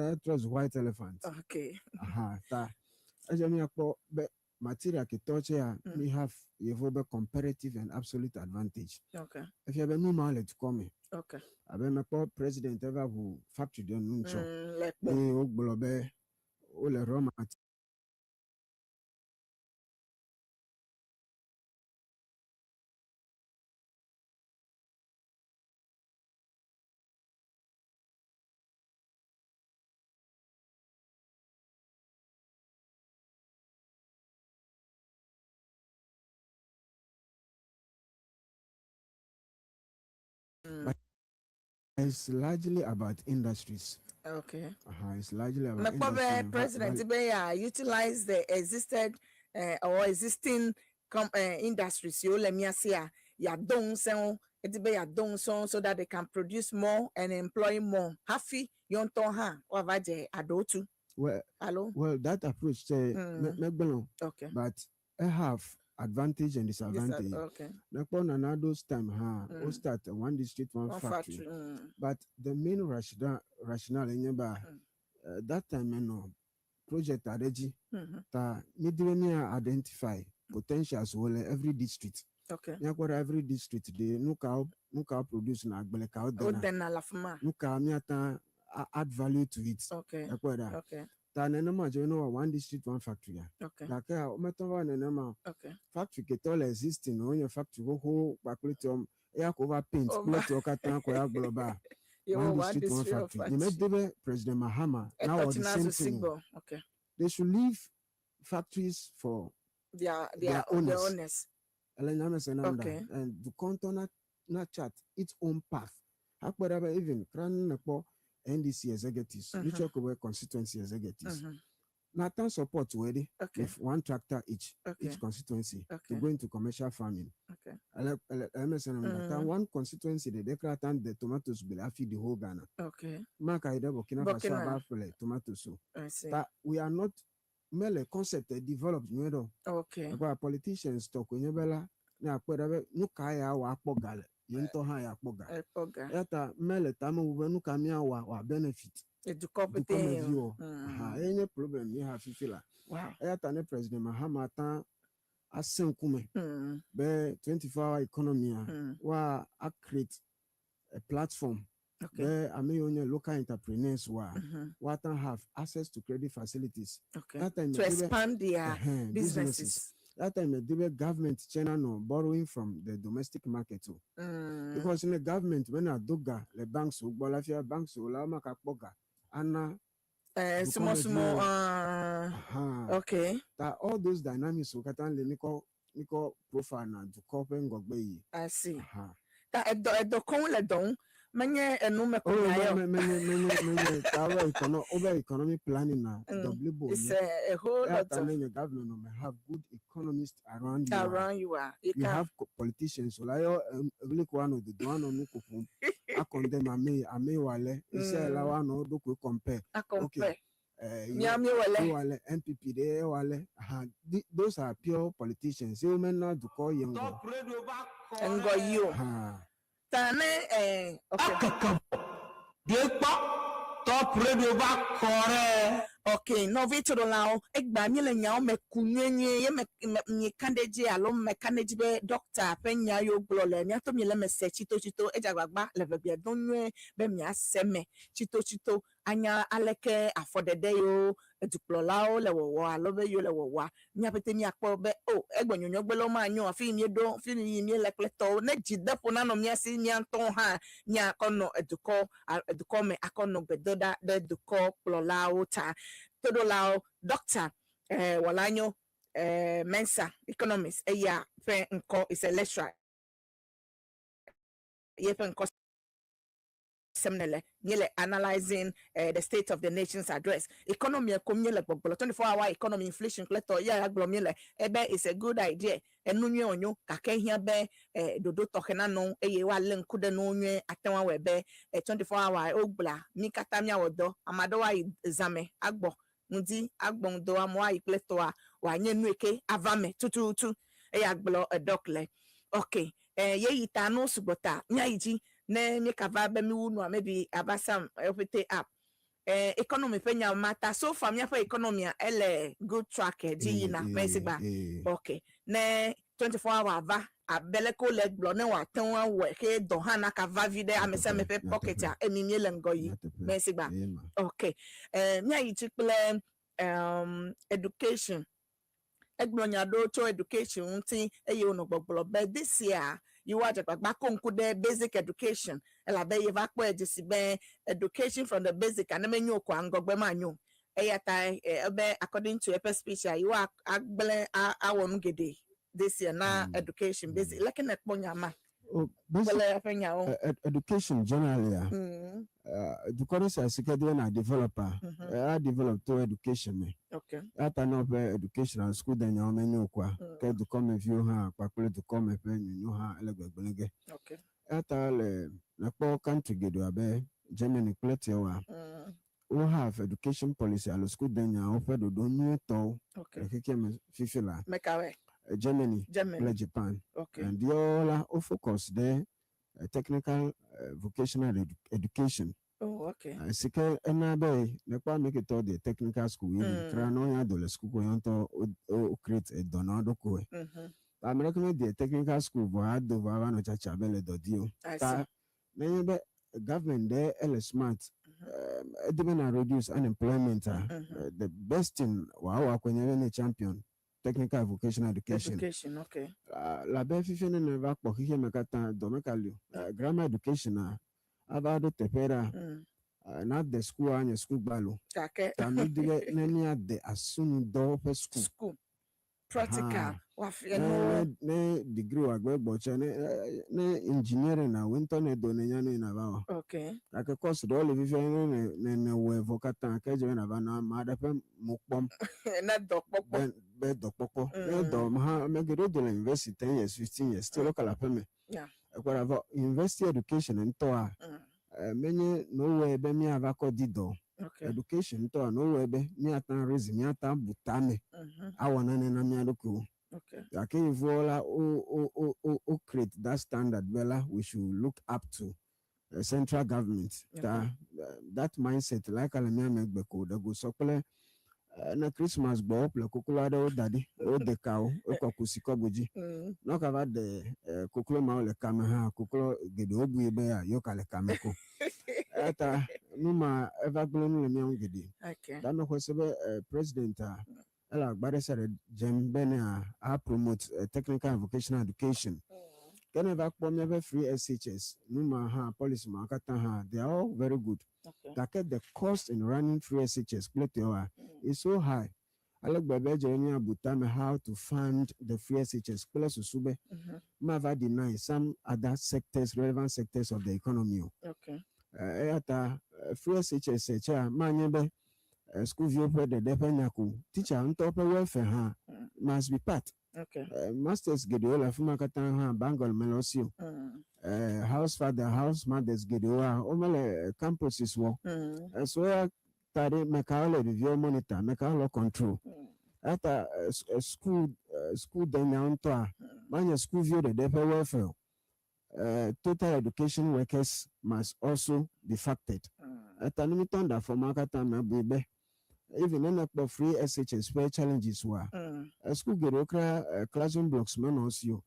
Etrɔ zu white elephant. Okay. Aha, ta edze míakpɔ be material ke tɔ tsɛa, mi have yevuwo be comparative and absolute advantage. Okay. Efia be nu ma le dukɔ me. Okay. Abe mekpɔ president eva ʋu factory ɖe nu ŋtsɔ. Le kpɔ. Eye wogblɔ be wole raw material. But it's largely about industries. Okay. It's largely about Mekpɔ be industry. president be ya utilize the existed or existing industries siwo le mía sia, yeado ŋusẽ wo. Edi be yeado ŋusẽ wo so that they can produce more and employ more hafi yewo ŋutɔ hã woava dze aɖewo tu. Well, Alo? well, that approach tse megblẽ o. Okay. But it have advantage and disadvantage. Okay. Nekpɔ Nana Addo's time hã, wo start one district, one One factory. factory. But the main rationale enye be, that time menɔ project aɖe dzi. Ta míedi be mía identify potentials wo le every district. Okay. Míakpɔ ɖe every district ɖe nu kawo produce na agble kawo dena. Wo dena le afi ma. Nu ka míata add value to it. Okay. Ekpɔe ɖa. Okay. Ta nenema dze ne wɔ one district one factory ya. Okay. Gake wometɔ va nenema o. Okay. Factory ketɔ le existing wonye factory xoxo kpakple tiɔ eya ko va paint Ova. kple tiɔ katã ko ya gblɔ ba Yewo one one district one district one factory. factory. Nyemedi be President Mahama nawɔ the Etɔtsi same nazu thing o. sigbɔ. Okay. They should leave factories for Their their owners. Their owners. Ele nyame se nam da. Okay. And dukɔ ŋutɔ na chart its own path. Akpɔ ɖa be even kra ne nekpɔ NDC executives, mm ko be constituency executives. Natan support wɔ ɖi with one tractor each, each constituency to go into commercial farming. Okay. Ele ele se nam da. Ta one constituency ɖeɖe kra tan de tomatoes gbe hafi the whole Ghana. Okay. Maka yi ɖe Burkina Faso Burkina. ava ƒle tomatoes o. I see. Ta we are not mele concept develop nyuie ɖe o. Okay. Ekpɔ politicians tɔ koe nye be la ne akpɔe ɖa be nu ka ya wɔ akpɔ ga le ye ŋutɔ hã ya akpɔ ga. Ekpɔ ga. Eya ta mele tame wu be nu ka míawɔ wòa benefit Edukɔ pete. dukɔmeviwo. Aha, eye nye problem mi ha fifi la. Wow. Eya ta ne President Mahama ta asẽ ŋkume be 24 hour economy a woa a create a platform be ame yiwo nye local entrepreneurs woa woate have access to credit facilities. Okay. That time To medi be- expand their Ɛhɛn, businesses. That time medi be government tsɛ nanɔ borrowing from the domestic market o. Because ne government bena do ga le banks wo gbɔ la fia banks wo la womaka kpɔ ga ana Small, small. dukɔmeviwo. Aha. Okay. Ta all those dynamics wo katã le mikɔ profile na dukɔ ƒe ŋgɔgbe yi. I see. Aha. Ta edɔ kɔŋ le dɔ ŋu. Menye enu me ko Oh, nya yɔ. menye ta wobe economic planning na W bo It's nye. a whole Eya lot ta of ne nye government me have good economists around you. Around you are. You You can have politicians la yɔ eɣli ko woanɔ dodo anɔ nu ko ƒom akɔndem ame yi wòale ɣesia la woanɔ wo ɖokui compare. A compare. Okay. Mía míewɔ le. Ye wòale NPP ɖe ye wòale. Aha, those are pure politicians. Ye womena dukɔ yi ŋgɔ. Ŋgɔ yi o. Ha. Ta ne okay. Ekeke ɖe kpɔ Top Radio va kɔ ɖe. Ok, nɔvi toɖolawo, egbea míele nyawo me ku nyuienyuie ye me mieka ɖe edzi alo meka ɖe edzi be ɖɔkta ƒe nya yiwo gblɔ le míato miele eme se tsitotsito. Edze agbagba le ʋeʋia dom nyuie be miase eme tsitotsito anya aleke afɔɖeɖe yiwo edukplɔlawo le wɔwɔ alo be yiwo le wɔwɔa mía pete míakpɔ be o egbe nyonyogbelewo manyo afi yi míeɖo fi yi míele kple tɔwo ne dzideƒo nanɔ mía si mía ŋutɔwo hã míakɔ nɔ edukɔ me akɔ nɔ gbedoɖa ɖe dukɔ kplɔlawo ta. Toɖolawo, Dɔkta Wɔlanyo Mensa, economist, eya ƒe ŋkɔ is a lecturer ye ƒe ŋkɔ sem nele míele analysing the state of the nation's address. Economy ko míele gbɔgblɔ 24 hour economy, inflation kple tɔ ya gblɔ míele ebe it's a good idea, enu nyui wònyo gake hiã be ɖoɖo tɔxɛ nanɔ eye woalé ŋku ɖe nuwo nyuie ate ŋu awɔe be 24 hour wogblɔa mí katã míawɔ dɔ ame aɖewo ayi zãme agbɔ ŋdi agbɔ ŋdɔ amewo ayi kple tɔa wòanye nu yi ke ava me tututu eya gblɔ eɖɔk le. Ok, yeyi ta nu sugbɔ ta míayi dzi ne míekava be míwu nua maybe ava sam eƒete app. Eh, economy ƒe nya ma ta so far míaƒe economya ele good track dzi yina ƒe si gba. Ok. Ne 24 hour va abe leke wole gblɔ ne wòate ŋu awɔe xe dɔ hã naka va vi ɖe ame sia ame ƒe pocket a emi míele ŋgɔ yi ƒe si gba. Ok. Eh, míayi dzi kple education. Egblɔ nya ɖewo tso education ŋuti eye wònɔ gbɔgblɔ be this year yewoadze agbagba ko ŋku ɖe basic education elabe yeva kpɔe dzesi be education from the basic a ne menyo o koa ŋgɔgbe manyo o. Eya ta ebe according to eƒe speech a yewoa agblẽ awɔ nu geɖe this year na education basic. Leke nèkpɔ nya ma Oh, basic kple eƒe nyawo? Education generally a, dukɔ ɖe sia si ke di be na develop a, a develop to education me. Okay. Eya ta ne woƒe education alo sukudenyawo menyo o koa, ke dukɔmeviwo hã kpakple dukɔme ƒe nyonyo hã ele gbegblẽ ge. Okay. Eya ta le nekpɔ country geɖewo abe Germany kple tiawoa, wo have education policy alo sukudenyawo ƒe ɖoɖo nyuietɔwo Okay. le xexea me fifi la. Mekawoe? Germany Germany. kple Japan. Okay. And yewo la wo focus ɖe technical vocational education. Oh, okay. Si ke ena be nekpɔ ame ke tɔ de technical school yi kra ne wonya do le school ko ŋutɔ wo create edɔ na wo ɖokuiwoe. Ame ɖeke mede technical school vɔ ado vɔ ava nɔ tsatsa be le dɔ di o. I Ta see. nenye be government ɖe ele smart, edi be na reduce unemployment a, the best thing wòawɔ akɔe nye be ne champion technical vocational education. Education, okay. Labe fifia ne neva kpɔ xexea me katã dɔ meka li o. Grammar education a ava ɖo teƒe ɖa na de school anye school gbalo. Gake Ta mi di be ne míade asinudɔwo ƒe school. School. Practical. Aha. Wòafia Ne nuwo. Ne degree wòagbe gbɔ tse ne engineering na wò ŋutɔ ne do ne nya nu yi nava wɔ. Okay. Gake course ɖewo le fifia ne ne wɔe vɔ katã ke dze be nava nɔ ame aɖe ƒe mo kpɔm. Ne dɔ kpɔkpɔ. Be dɔ kpɔkpɔ. Ne dɔ hã ame geɖewo do le university 10 years, 15 years still wokɔ le aƒe me. Ekpɔ ɖa vɔ university education ŋutɔa menye ne wowɔe be míava kɔ di dɔ. Okay. Education ŋutɔa ne wowɔe be míate ŋu raise míate ŋu abu tame awɔ nane na mía ɖokuiwo. Okay. Gake yevuwo la wo create that standard be la we should look up to central government. Ta that mindset la eka le mía megbe ko ɖe go sɔ kple ne Christmas gbɔ woƒle koklo aɖewo da ɖi wode kawo wokɔ kusi kɔ bu dzi. Ne wokava ɖe koklo mawo le kame hã koklo geɖewo bui be yewo ka le kame ko. Eya ta nu ma eva gblẽ nu le mía ŋu geɖe. Okay. Ta mexɔe se be president a ele agba ɖe sia ɖe dzem be ne a promote technical and vocational education. Ke ne va kpɔ míaƒe free SHS nu ma hã policy ma katã hã they are all very good. Okay. Gake the cost in running free SHS kple tɔa is so high. Ale gbegbe be edze be míabu tame how to fund the free SHS kple susu be mava deny some other sectors, relevant sectors of the economy o. Okay. Eya ta free SHS tsea manye be sukuviwo ƒe ɖeɖe ƒe nya ko. Teacher ŋutɔ ƒe welfare hã must be part. Okay. Masters geɖewo le afi ma katã hã bungalow mele wo si o. House father, house mothers geɖewoa womele campuses wɔ. So eya ta ɖe mekawo le ɖeviwo monitor, mekawo le control. Eya ta school denyawo ŋutɔa manye sukuviwo ɖeɖe ƒe welfare o. Total education workers must also be factored. Eta ne mitɔ ɖe afɔ ma katã me bui be even ne nekpɔ free SHS ƒe challenges wa, school geɖewo kra classroom blocks menɔ wo si o.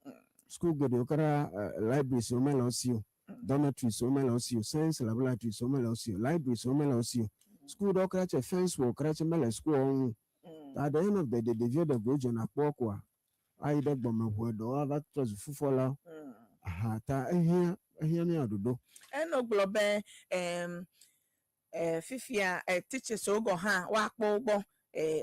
School geɖewo kra libraries wo mele wo si o. Dormitories wo mele wo si o. Science laboratories wo mele wo si o. Libraries wo mele wo si o. School ɖewo kra tse fence wall kra tse mele school wo ŋu. At the end of the day, ɖeviwo ɖe go dzɔna kpɔ koa, ayi ɖe gbɔme ʋu eɖewo ava trɔ zu fufɔlawo. Aha ta ehiã mía ɖoɖo. Eno gblɔ be fifia teachers wo gɔ hã woakpɔ wo gbɔ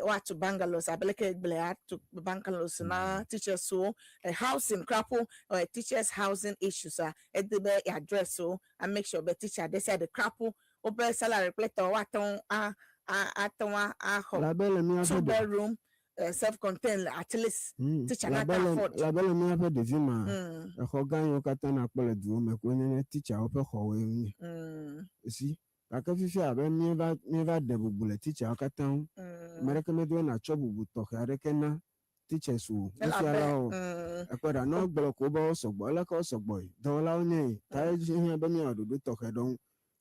woatu bungalows abe leke gblẽ atu bungalows na teachers wo, housing krapo, teachers housing issues a edi be address wo a make sure be teacher ɖe sia ɖe krapo woƒe salary kple tɔ woate ŋu a ate ŋu axɔ Labe le míaƒe two bedroom self-contained at least teacher labe nata le afford. Labe le míaƒe ɖevi ma, exɔ gã yiwo katã nakpɔ le duwo me koe nye nye teacherwo ƒe xɔwoe nye. Si gake fifia abe míeva ɖe bubu le teacherwo katã ŋu. Ame ɖeke medo be nàtsɔ bubu tɔxɛ aɖeke na teachers o, Elabe nufialawo. Ekpɔ ɖa ne wogblɔ ko be wo sɔgbɔ, aleke wo sɔgbɔe? Dɔwɔlawo nye ta edzi hiã be míawɔ ɖoɖo tɔxɛ ɖe wo ŋu.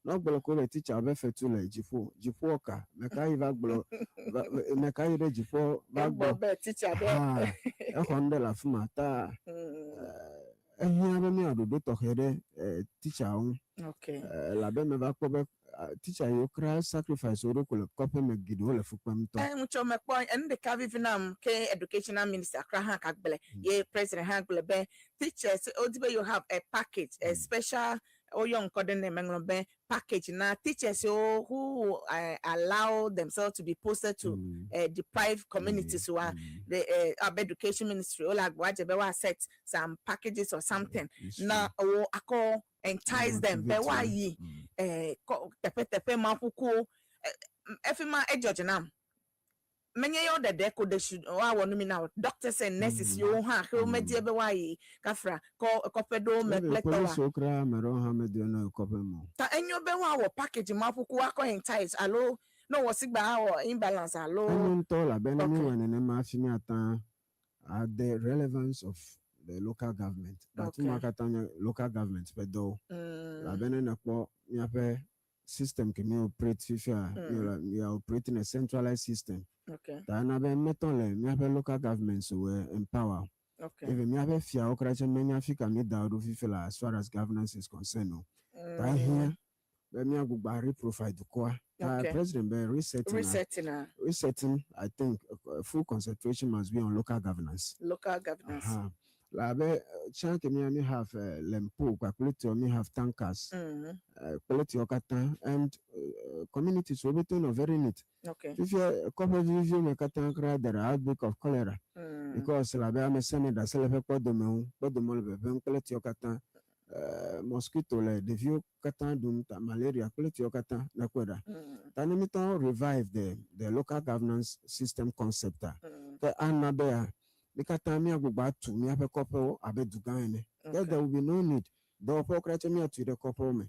Ne wogblɔ ko le teacher be fetu le dziƒo, dziƒoa ka? Meka yi va gblɔ, va, meka yi ɖe dziƒo va Egbɔ gbɔ. be teacher ɖe. Ha, exɔ nu ɖe le afi ma ta ehiã be míawɔ ɖoɖo tɔxɛ ɖe teacher ŋu. Elabe meva kpɔ be teacher yiwo kura sacrifice wo ɖokui le kɔƒe me geɖewo le fu kpem ŋutɔ. Ŋutsɔ mekpɔ enu ɖeka vivi nam ke educational minister kura hã ka gblẽ ye president hã gblẽ be teachers wodi be you have a package, a special woyɔ ŋkɔ ɖe nɛ meŋlɔ be package na teachers who allow themselves to be posted to deprived communities wa the education ministry wole agbo adze be woa set some packages or something na wo akɔ entice them be woayi teƒe teƒe ma ƒukuwo efi ma edzɔ dzi nam menye yewo ɖeɖe ko de should woawɔ nu mi na o doctors and nurses yiwo hã xe womedie be woayi kafra kɔ kɔƒe ɖewo me kple tɔwa Polisiwo kura ame ɖewo hã medo ne kɔƒe me o. Ta enyo be woawɔ package ma ƒuku akɔ entice alo ne wɔ sigba awɔ imbalance alo Enyo ŋutɔ elabena míewɔe nenema hafi míata the relevance of the local government. But ma katã nye local government ƒe dɔwo. Elabena ne nekpɔ míaƒe system ke mi operate fifia, we are operating a centralized system. Ta ena be metɔ le míaƒe local governments wɔ empower. Even míaƒe fiawo kura tse menya fi ka mi da wo ɖo fifi la as far as governance is concerned o. Ta ehiã be míagbugbɔ reprofile dukɔa. Ta president be resetting. Resetting. Resetting, I think full concentration must be on local governance. Local governance. Labe tsã ke mía mi have lempo kpakple tiɔ mi have tankers kple tiɔ katã and communities wo bete nɔ very neat. Fifia kɔƒe viviviwo me katã kura there are outbreak of cholera because labe ame sia ame ɖe asi le eƒe kpɔdome ŋu kpɔdome le ʋeʋẽm kple tiɔ katã mosquito le ɖeviwo katã ɖum ta malaria kple tiɔ katã nekpɔe ɖa. Ta ne mi tɔ revive the local governance system concept a ke ana be ya mi katã míagbugbɔ atu míaƒe kɔƒewo abe dugã ene. Then there will be no need dɔwɔƒewo kura tse míatui ɖe kɔƒewo me.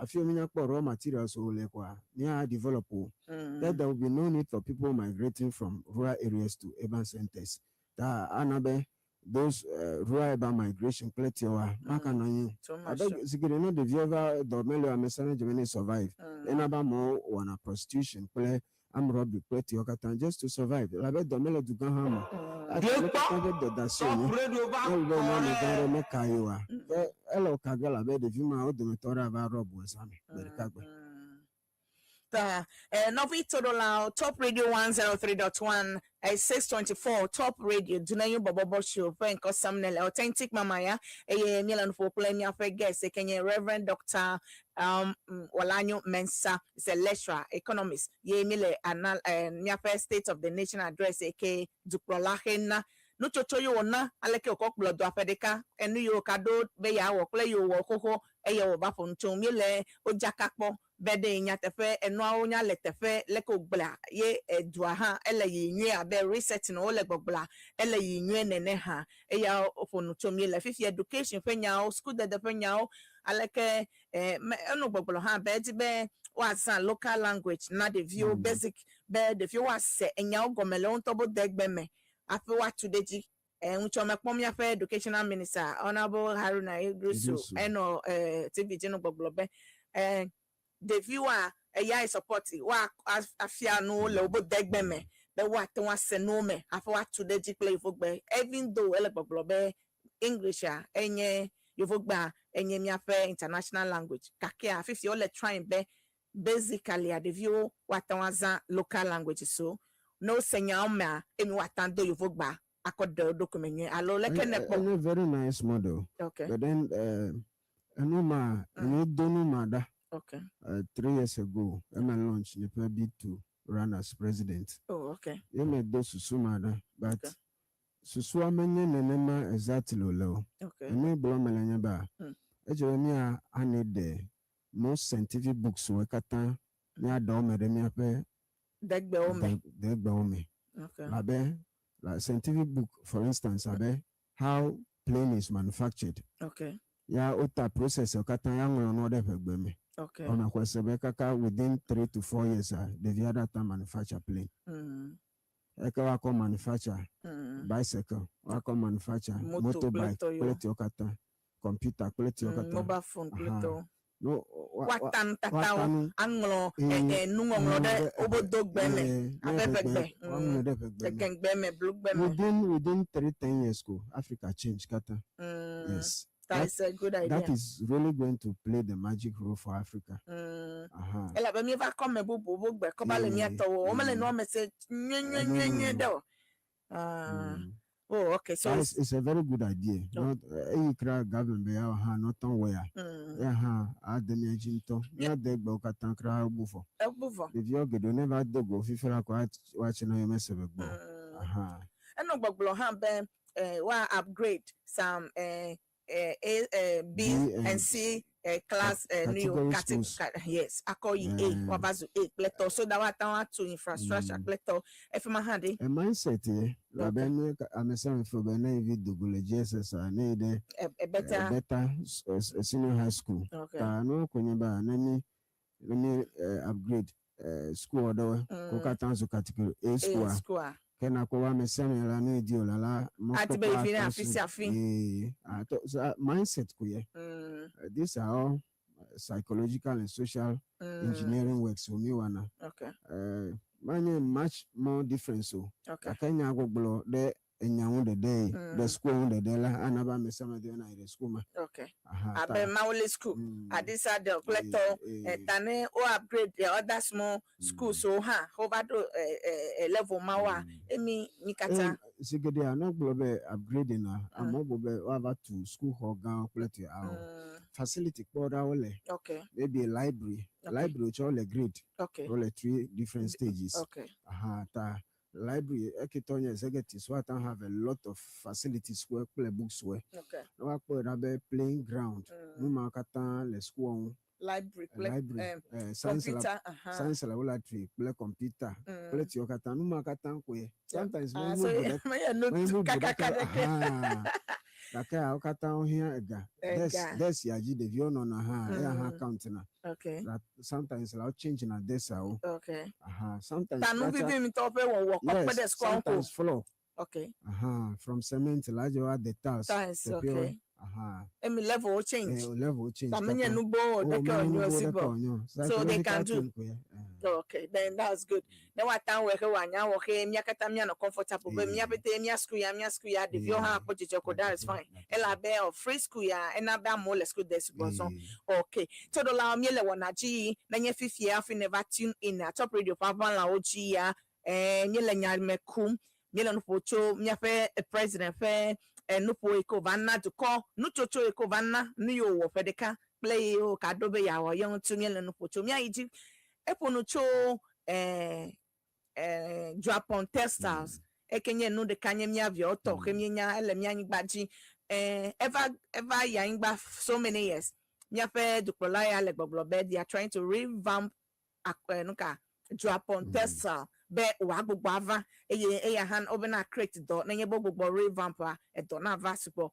Afi wo míakpɔ raw materials wo le koa mía develop wo. Then there will be no need for people migrating from rural areas to urban centers. Ta ana be those rural urban migration kple tiɔwoa maka nɔ anyi o. Abe zi geɖe ne ɖeviwo va dɔ mele o ame sia ame dze be ne survive. Ena be amewo wɔna prostitution kple armed robbery kple tiwo katã just to survive. Elabe dɔ mele dugã hã me. Ɖe katã ƒe dɔdeasi wònye. Ne wo be ne amegã ɖe meka yi oa, ke ele wo ka ge elabe ɖevi ma wo dometɔ ɖe ava rob wò zã me gbe ɖeka gbe. Ta nɔvi toɖolawo Top Radio 103.1 624 Top Radio Dunenyo bɔbɔbɔ show ƒe ŋkɔ sam ne le Authentic Mama ya eye míele nu ƒo kple míaƒe guest ke nye Reverend Dr. Wolanyo Mensah is a lecturer economist ye míele ana míaƒe State of the Nation address ke dukplɔla xe na nutsotso yi wòna aleke wòkɔ kplɔ dɔa ƒe ɖeka enu yiwo ka ɖo be yeawɔ kple yiwo wɔ xoxo eye wòva ƒo nu tso míele wodzaka kpɔ be ɖe nyateƒe enuawo nya le teƒe leke wògblɔa ye edua hã ele yi nyuie abe resetting wole gbɔgblɔa ele yi nyuie nene hã eya woƒo nu tso míele fifi education ƒe nyawo sukudede ƒe nyawo aleke enu gbɔgblɔ hã be edi be woazã local language na ɖeviwo basic be ɖeviwo woase enyawo gɔme le wo ŋutɔ bo degbe me hafi woatu ɖe dzi ŋutsɔ mekpɔ míaƒe educational minister Honourable Haruna Iddrisu Iddrisu. Enɔ TV dzi nu gbɔgblɔ be ɖeviwoa eya yi support woa afia nuwo le wobe degbe me be woate ŋu ase nuwo me hafi woatu ɖe dzi kple yevugbe even though ele gbɔgblɔ be English a enye yevugbea enye míaƒe international language gake fifi wole trying be basically a ɖeviwo woate ŋu azã local language so ne wose nyawo mea emi woate ŋu do yevugbea akɔ ɖe wo ɖokui me nyuie alo leke ne kpɔ. Enye very nice model. But then enu ma enu do nu ma ɖa. 3 years ago, eme launch nye ƒe bid to run as president. Ye me do susu ma ɖa but susua menye nenema exactly o le o. Enu gblɔ me le nye ba edze be mía ane ɖe most scientific books wo katã míaɖe wo me ɖe míaƒe degbewo me. Degbewo me. Abe like scientific book for instance abe how plane is manufactured. Ya wota process wo katã ya ŋlɔ nuwo ɖe ʋegbe me. Wɔme xɔe se be kaka within 3 to 4 years a ɖevi aɖe ata manufacture plane. Eke woakɔ manufacture bicycle, woakɔ manufacture moto motorbike kple tɔyiwo. Kple tiwo katã, computer kple tiwo katã. Mobile phone kple Aha. tɔwo. No Woata nutatawo, woata nu. Aŋlɔ nuŋɔŋlɔ ɖe wobe dogbe me abe ʋegbe. Woaŋlɔ ɖe ʋegbe me. Egɛŋgbe me, blugbe me. Within 3, 10 years ko Africa change kata. Yes. That is a good idea. That is really going to play the magic role for Africa. Elabe míeva kɔ ame bubu wo gbe kɔ va le mía tɔwo womele nua me se nyuie nyuie nyuie nyuie ɖe o. Ah. Oh, okay. So It's a very good idea. Oh. Not eyi kra government be yawo hã nɔtɔn wɔ ya. Ya hã ade mía dzi ŋutɔ. Míade gbewo katã kra bu vɔ. Ebu vɔ. Ɖeviwo geɖewo ne va do go fifia la ko woatsi na yome se be gbɔ. Enɔ gbɔgblɔ hã be wa upgrade some A, B, B and C class nu yiwo category schools. Yes, akɔ yi A wava zu A kple tɔ so that woate ŋu atu infrastructure kple tɔ efima hã ɖe. A mindset ye labe nu ame sia ame feel be ne yevi do go le JSS a ne yi ɖe A better better senior high school. Ta nuwo ko nye be ne mi upgrade school aɖewo ko katã zu category A school A a school a. Ke na kpɔ be ame sia ame la nu yi di o la la Ati be mɔkpɔkpɔ yi fi ne atɔ afi su. sia afi. Ee, so, mindset ko ye. These are all psychological and social engineering works wo mi wɔna. Manye much more difference o. Gake nya gbɔgblɔ ɖe enya ŋu ɖeɖe yi ɖe school ŋu ɖeɖe la ana be ame sia ame de na yi ɖe school ma. Abe Mawuli school, Adisa Del kple tɔ ta ne wo upgrade the other small schools wo hã wova ɖo level ma woa emi mi katã. Zi geɖea ne wogblɔ be upgrading a, amewo gblɔ be woava tu school xɔ gãwo kple tu awo. Facility kpɔ ɖa wole. Maybe library. Library tsɛ wole grade. Wole three different stages. Ta library eketɔ nye executives woate ŋu have a lot of facilities wo kple books wo. Ne woakpɔe ɖa be playing ground. Nu mawo katã le school ŋu. Library kple Library, science lab, computer. Science laboratory kple computer kple tiwo katã. Nu mawo katã koe. Sometimes Ah, menye so bubu ɖe menye nu menye bubu kakaka ɖeke ɖeke. Gake wo katã wohiã ega. Ega. Desk ya dzi ɖeviwo nɔna hã eya hã count na. Sometimes la wo change na desk awo. Sometimes Ta nu vivi ŋutɔ ƒe wɔwɔ kɔ kpe ɖe school ŋu ko. Sometimes floor. From cement la dze wa de tiles. Tiles, Teƒewo. okay. Emi level wo change. Eh, level change. Ta menye katã. nu gbɔ Oh, ɖeke menye onyo nu si gbɔ gbɔ. ɖeke onyo. So they can Psychological do. thing koe. Okay, then that's good. Ne woate ŋu awɔe he wòanya wɔ he mía katã míanɔ comfortable be mía pete mía school ya mía school ya ɖeviwo hã akpɔ dzidzɔ ko, that is fine. Elabe ɔ free school ya ena be amewo le school de sugbɔ zɔn. Okay. Toɖolawo míele wɔna dzi yi nenye fifia hafi ne va tune in a Top Radio ƒe aʋalawo dzi ya míele nya me kum míele nu ƒo tso míaƒe president ƒe nuƒo yi ke wòva na dukɔ nutsotso yi ke wòva na nu yi wòwɔ ƒe ɖeka kple yi wòka ɖo be yeawɔ ye ŋuti míele nu ƒo tso míayi dzi eƒo nu tso Juapong Textiles eke nye nu ɖeka nye mía viawo tɔ ke míenya ele mía anyigba dzi eva yi anyigba so many years míaƒe dukplɔla ya le gbɔgblɔ be they are trying to revamp nuka Juapong Textile be wòagbugbɔ ava eye eya hã wobena create dɔ nenye be wogbugbɔ revamp a edɔ nava sugbɔ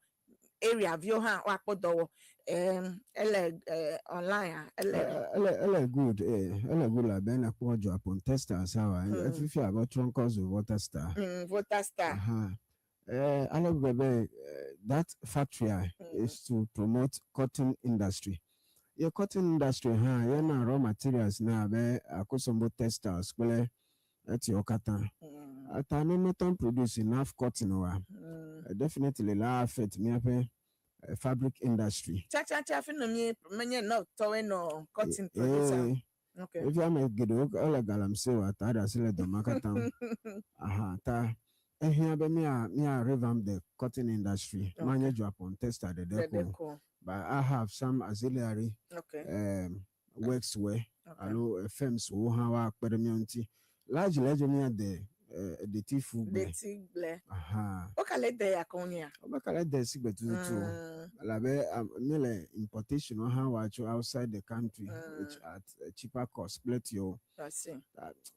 area viwo hã woakpɔ dɔ wɔ ele online a ele. Ele good ele good la be ne kpɔ Juapong Textiles awa efifia abe trɔ zu Volta Star. Volta Star. Ale gbegbe be that factory ah, is to promote cotton industry. Ye cotton industry hã yena raw materials na abe Akosombo Textiles kple etiwo katã. Ata ne mete produce enough cotton oa, definitely la affect míaƒe fabric industry. Tsatsa fi nɔ mi menye nɔ tɔwoe nɔ cotton producer. Efi ame geɖewo ele galamsey wa ta ɖe asi le dɔ ma katã ŋu. Aha, ta ehiã be mía revamp the cotton industry. Manye Juapong Textile ɖeɖe Ɖeɖe ko. ko. But I have some auxiliary works wɛ alo firms wo hã woakpe ɖe mía ŋuti. Largely edze míade ɖetifu gble. Ɖeti gble. Aha. Wokale de ya ko nya. Wobekale de si gbe tututu o. Elabe míele importation wo hã wɔa tso outside the country which at cheaper cost kple tiwo. I see.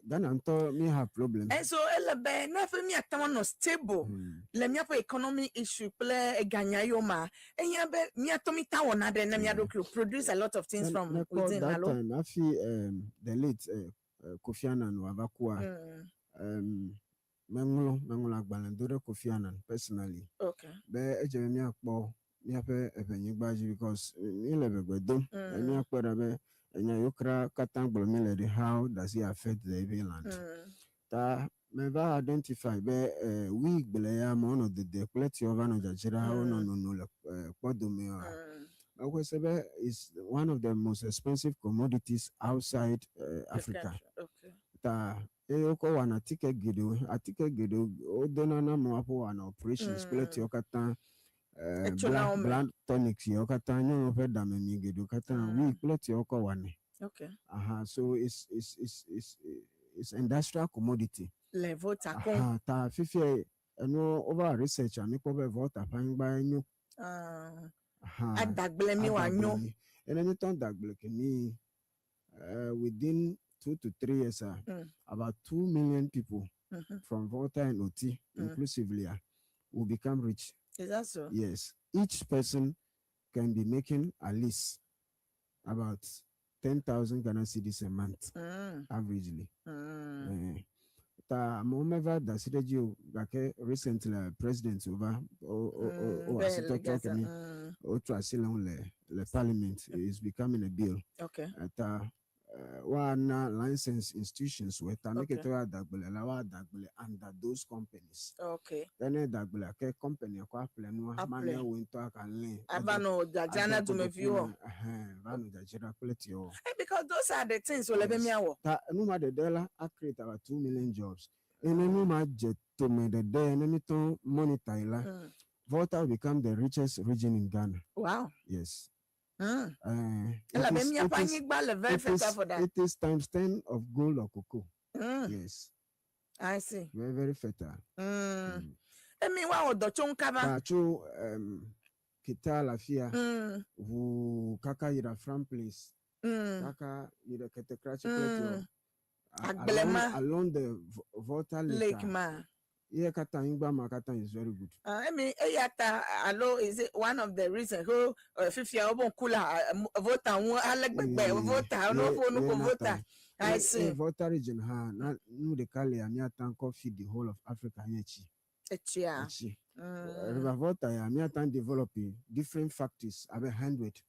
Ghana ŋutɔ mi have problem. And so ele be ne eƒe míate ŋu anɔ stable le míaƒe economy issue kple eganya yiwo ma ehiã be míatɔ mi ta wɔna ɖe ne mía ɖokuiwo produce a lot of things from Ne kpɔ within that alo. time hafi the late Kofi Annan wòava kua, meŋlɔ agbalẽ do ɖe Kofi Annan personally be edze be míakpɔ míaƒe eʋenyigba dzi because míele ʋegbe dom. Míakpɔe ɖa be enya yiwo kra katã gblɔm míele ɖi how does it affect the Ewe land? Ta meva identify be wi gble ya amewo nɔ dede kple tiwo va nɔ dzadzra wonɔ nono le kpɔdome oa. Mexɔe se be is one of the most expensive commodities outside Africa. Ta eye wokɔ wɔna atike geɖewo atike geɖewo wodona na amewo hafi wɔna operations kple tiwo katã Etsona blood wo me. Blood tonics yawo katã nyɔnuwo ƒe ɖamemi geɖewo katã wi kple tiwo kɔ wɔnɛ. Aha, so it's industrial commodity. Le Volta koŋ. Aha, ta fifia enuwo wova research a míkpɔ be Volta ƒe anyigba nyo. Ah, Aha. Adagble mi wòanyo. Adagble mi. Ene míetɔ dagble ke mi within 2 to 3 years, about 2 million people from Volta and Oti inclusively will become rich. Is that so? Yes, each person can be making at least about 10,000 Ghana cedis a month, averagely. Ta amewo meva da asi ɖe edzi o gake recently president wova o asi tɔtrɔ ke mi wotrɔ asi le ŋu le parliament is becoming a bill. Ta woana license institutions wɔ ta mi ke tɔ woada gble la woada gble under those companies. Ke ne da gblea ke company kɔ aƒle nua Aƒle. ma ne wo ŋutɔ aka lẽ. Ava nɔ dzadzra na dumeviwo. Va nɔ dzadzra kple tiwo. Eh, because those are the things wòle be Yes. míawɔ. Ta nu ma ɖeɖe la a create about 2 million jobs. Eye ne nu ma dze tome ɖeɖe ne mi tɔ monitor yi la, Volta will become the richest region in Ghana. Yes. Elabe míaƒe anyigba le very fertile for that. It is times 10 of gold or cocoa. Yes. I see. Very, very fertile. Emi woawɔ dɔ tso ŋu kaba. Ta tso Kita le afia, ʋu kaka yi ɖe Afram Place, kaka yi ɖe Ketekratsi kple tiwo. Agble ma. Along the Volta Lake. Lake ma. Ye katã anyigba ma katã is very good. Ah, emi eya ta alo is it one of the reasons ho fifia wo ŋku le Volta ŋu ale gbegbe Volta no ƒo nu ko Volta. I see. Volta region hã na nu ɖeka lia míata ŋkɔ feed the whole of Africa nye tsi. Etsia. Etsi. River Volta ya míata develop different factories abe 100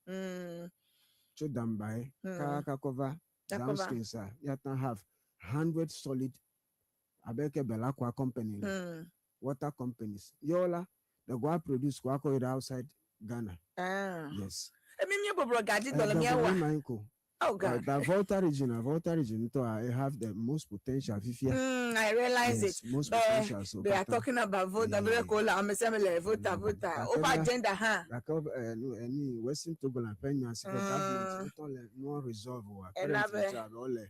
tso Dambae kaka kɔva Akɔva. downstream sa míata have 100 solid abe ke Belakwa company le water companies. Yɔwo la they go produce ko akɔ yi ɖe outside Ghana. Ah. Yes. Emi mi bɔbɔ gadzi dɔ le míawɔa. Ma ko. Oh God. The Volta region, Volta region ŋutɔ I have the most potential fifia. I realize Yes, it. most But potential. So they are kata. talking about Volta. Yeah. Ko la ame sia ame le Volta Volta. Gake Over agenda hã. Gake nu eni Western Togoland ƒe nya si ke government ŋutɔ le nua resolve wa. Ela Currently be- tsa wole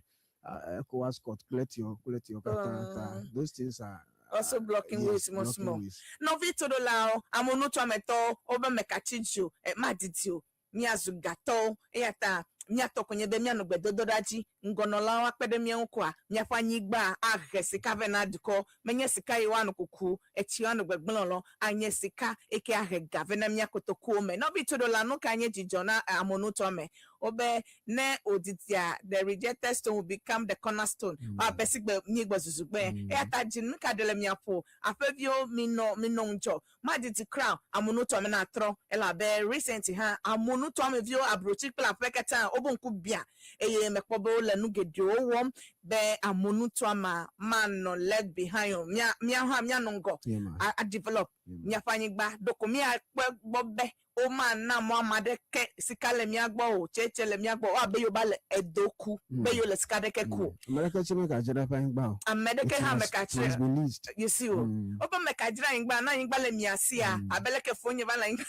ECOWAS court kple tiwo kple tiwo katã ta. Those things are Also blocking yes, ways small blocking small. ways. Nɔvi toɖolawo, amenutoametɔwo, wobe mekatsi dzi o, madidi o, míazu gatɔwo eya ta míatɔ ko nye be míanɔ gbedodoɖa dzi ŋgɔnɔlawo akpe ɖe mía ŋu koa míaƒe anyigba ahe sika vɛ na dukɔ menye sika yi woanɔ kuku etsi woanɔ gbegblẽ lɔ anye sika eke ahe ga vɛ na mía kotokuwo me. Nɔvi toɖola nu ka nye dzidzɔ na amenutoame wobe ne wòdidia the rejected stone will become the cornerstone woabe si gbe míegbe zuzu gbe eya ta dzi nu ka ɖe le mía ƒo aƒeviwo minɔ minɔ ŋudzɔ madidi crown amenutoame na trɔ elabe recent hã amenutoameviwo abrotsi kple aƒe katã wobe ŋku bia eye mekpɔ be wole nu geɖewo wɔm be amenutoamea manɔ left behind o mía mía hã míanɔ ŋgɔ Yeah, man. a develop Yeah, man. míaƒe anyigba ɖoko míakpɔ gbɔ be womana mɔ ame aɖeke sika le mía gbɔ o tsetse le mía gbɔ o abe yewo ba le edo ku be yewo le sika ɖeke ku o. Ame ɖeke tse megadzra eƒe anyigba o. Ame ɖeke It hã must mekadzra be leased. You see o wobe mekadzra anyigba na anyigba le mia sia abe leke fonye va le anyigba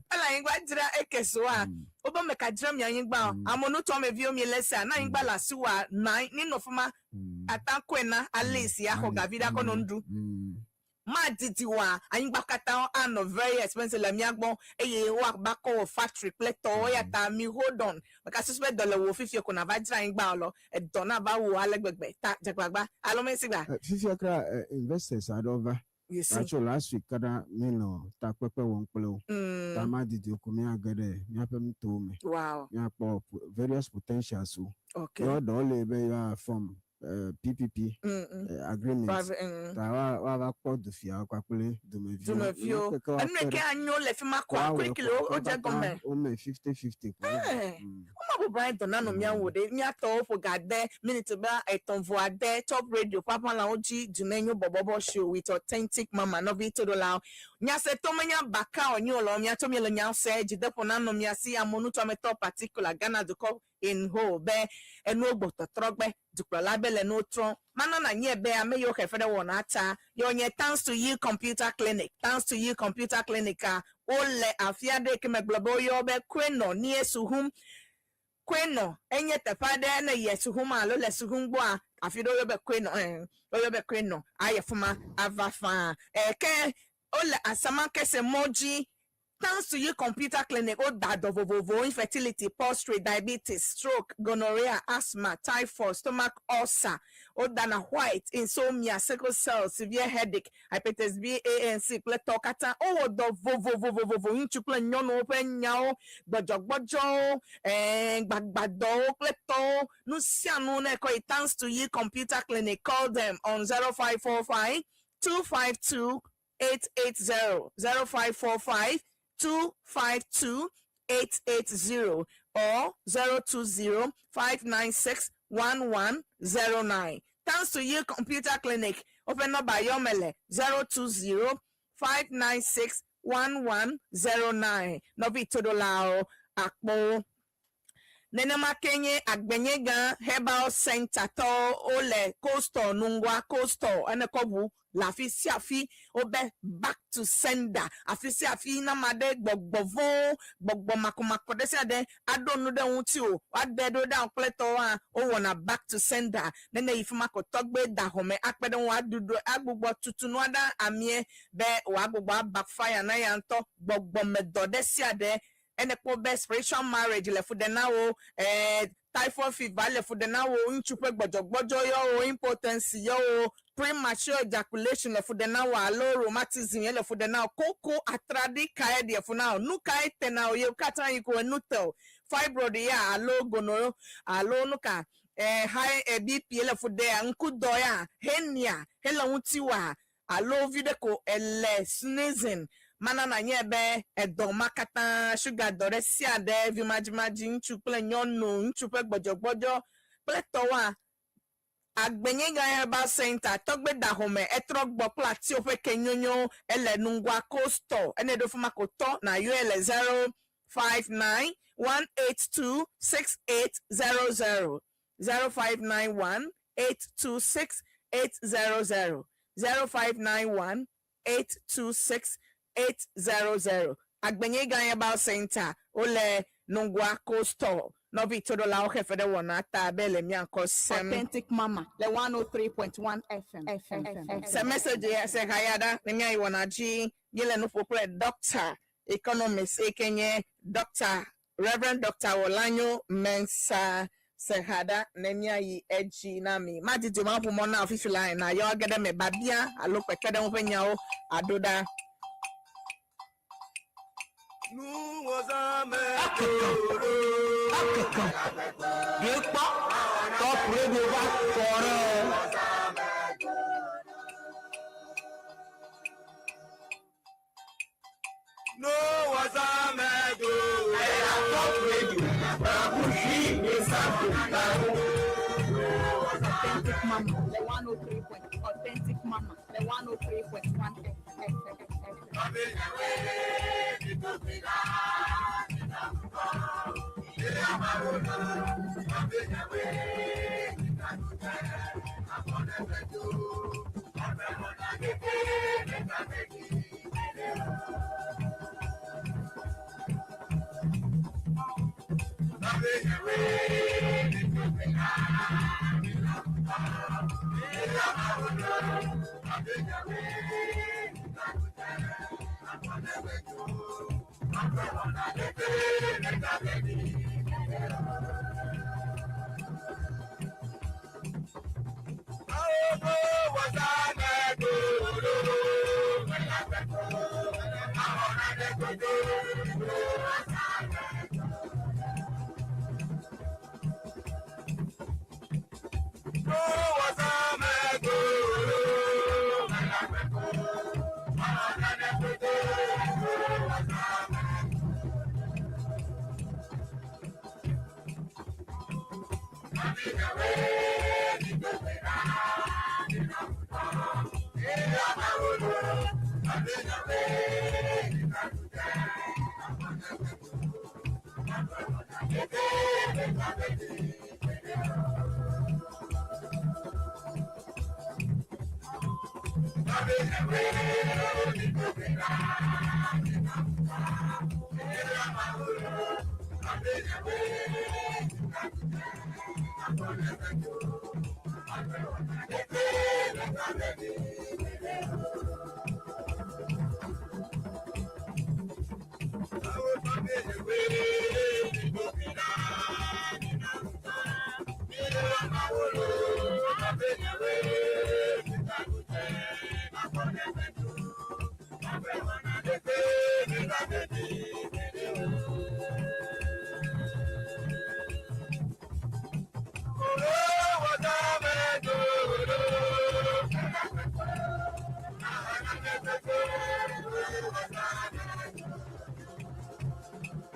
va le anyigba dzra eke soa wobe mekadzra mia anyigba o amenutoameviwo mi le sia na anyigba le asiwòa na ninɔ fi ma atakɔe na ale si axɔ gavi ɖe akɔ nɔ nu ɖu madidi wa anyigba katã anɔ very expensive le mía gbɔ eye woava kɔ wɔ factory kple tɔwo ya ta mi hold on meka susu be dɔ le wo fifie ko nava dzra anyigba lɔ edɔ na va wo ale gbegbe ta dzegbagba alo mesi gba. Fifia kra investors aɖewo va. You see. Atso last week kada míenɔ takpekpe wɔm kple wo. Ta madidi ko míage ɖe míaƒe nutowo me. Míakpɔ various potentials wo. Yɔ ɖewo le be yewoa form PPP agreement. Private, Ta woava kpɔ dufiawo kpakple dumeviwo. Dumeviwo. Enu ke woakpe Enu ke ɖe- anyo le fi ma ko kɔa awɔe quickly ko wo dze gɔme. Wome 50-50 ko. Eh. Woma bɔbɔ anyi dɔ nanɔ mía wò ɖe míatɔwo ƒo ga de miniti be etɔ̃ vɔ ade Top Radio ƒe aʋalawo dzi dume nyo bɔbɔbɔ show with authentic mama nɔvi toɖolawo. Nyasetɔ menya baka wònye o lɔ míatso míele nya se dzideƒo nanɔ mía si amewo particular Ghana dukɔ in whole be enuwo gbɔtɔtrɔ gbe dukplɔla be le nuwo trɔm mana na nye be ame yiwo xefe ɖe wɔna ta yɔ nye Thanks to You Computer Clinic. Thanks to You Computer Clinic a wole afi aɖe ke megblɔ be woyɔ be Kwenɔ nie Suhum. Kwenɔ enye teƒe aɖe ne yie Suhum alo le Suhum gbɔa afi ɖe woyɔ be Kwenɔ woyɔ be Kwenɔ ayi fima ava faa ke wole Asamakese mɔ dzi. Thanks to You Computer Clinic, woda dɔ vovovowo: infertility, prostate, diabetes, stroke, gonorrhea, asthma, typhoid, stomach ulcer. Wodana white, insomnia, sickle cell, severe headache, hepatitis B, A and C kple tɔwo katã. Wowɔ dɔ vovovovovovo ŋutsu kple nyɔnuwo ƒe nyawo, gbɔdzɔgbɔdzɔwo, gbagbadɔwo kple tɔwo. Nu sia nu ne kɔ yi Thanks to You Computer Clinic, call them on 0545 252 880, 0545 252 880 or 020 596 1109. Thanks to You Computer Clinic, open number Yomele 020 596 1109. Novi Todolao Akpo. Nenema ke nye Agbenyega Herbal Center tɔ wole Coastal Nungua Coastal ene kɔbu le afi sia afi wobe back to sender afi sia afi na ma ɖe gbɔgbɔvɔwo gbɔgbɔ makomako ɖe sia ɖe aɖo nu ɖe ŋuti o woade ɖo ɖe kple tɔwoa wowɔna back to sender nene yi fi ma ko tɔgbe da xɔme akpe ɖe ŋu aɖuɖu agbugbɔ tutu nua ɖe amie be wòagbugbɔ backfire na ya ŋutɔ gbɔgbɔmedɔ ɖe sia ɖe ene kpɔ be spiritual marriage le fu ɖe na wo typhoid fever le fu ɖe na wo ŋutsu ƒe gbɔdzɔgbɔdzɔ yɔ wo impotence yɔ wo premature ejaculation le fu ɖe na wo alo rheumatism ye le fu ɖe na wo koko atraɖi kae ɖe fu na wo nu kae te na wo ye katã yi ko enu te o fibroid ya alo gono alo nu ka high BP le fu ɖe ya ŋkudɔ ya hernia hele ŋuti wa alo vi ɖe ko ele sneezing mana na nye be edɔ ma katã sugar dɔ ɖe sia ɖe vimadzimadzi ŋutsu kple nyɔnu ŋutsu ƒe gbɔdzɔgbɔdzɔ kple tɔwoa Agbenyega Herbal Center tɔgbe da xɔme etrɔ gbɔ kple atiwo ƒe ke nyonyo ele Nungua Coastal ene ɖo fima ko tɔ na yɔe le 0591826800, 0591826800, 0591826800. Agbenyega Herbal Center wole Nungua Coastal nɔvi toɖolawo xefe ɖe wɔna ta be le mia ŋkɔ sem. Authentic Mama, le 103.1 FM. FM. FM. Se message ya se haya ɖa ne míayi wɔna dzi míele nu ƒo kple doctor economist eye ke nye Doctor Reverend Doctor Wɔlanyo Mensa se ha ɖa ne míayi edzi na mi madidi ma ƒo mɔ na fifi la na yɔ age ɖe me babia alo kpekpeɖeŋu ƒe nyawo aɖo ɖa. Akeke ɖe kpɔ Top Radio va kɔ ɖe. No wazamedo. Top Radio kushi ne santo. Authentic Mama, le 103. Authentic Mama, le 103.1 FM. FM. No.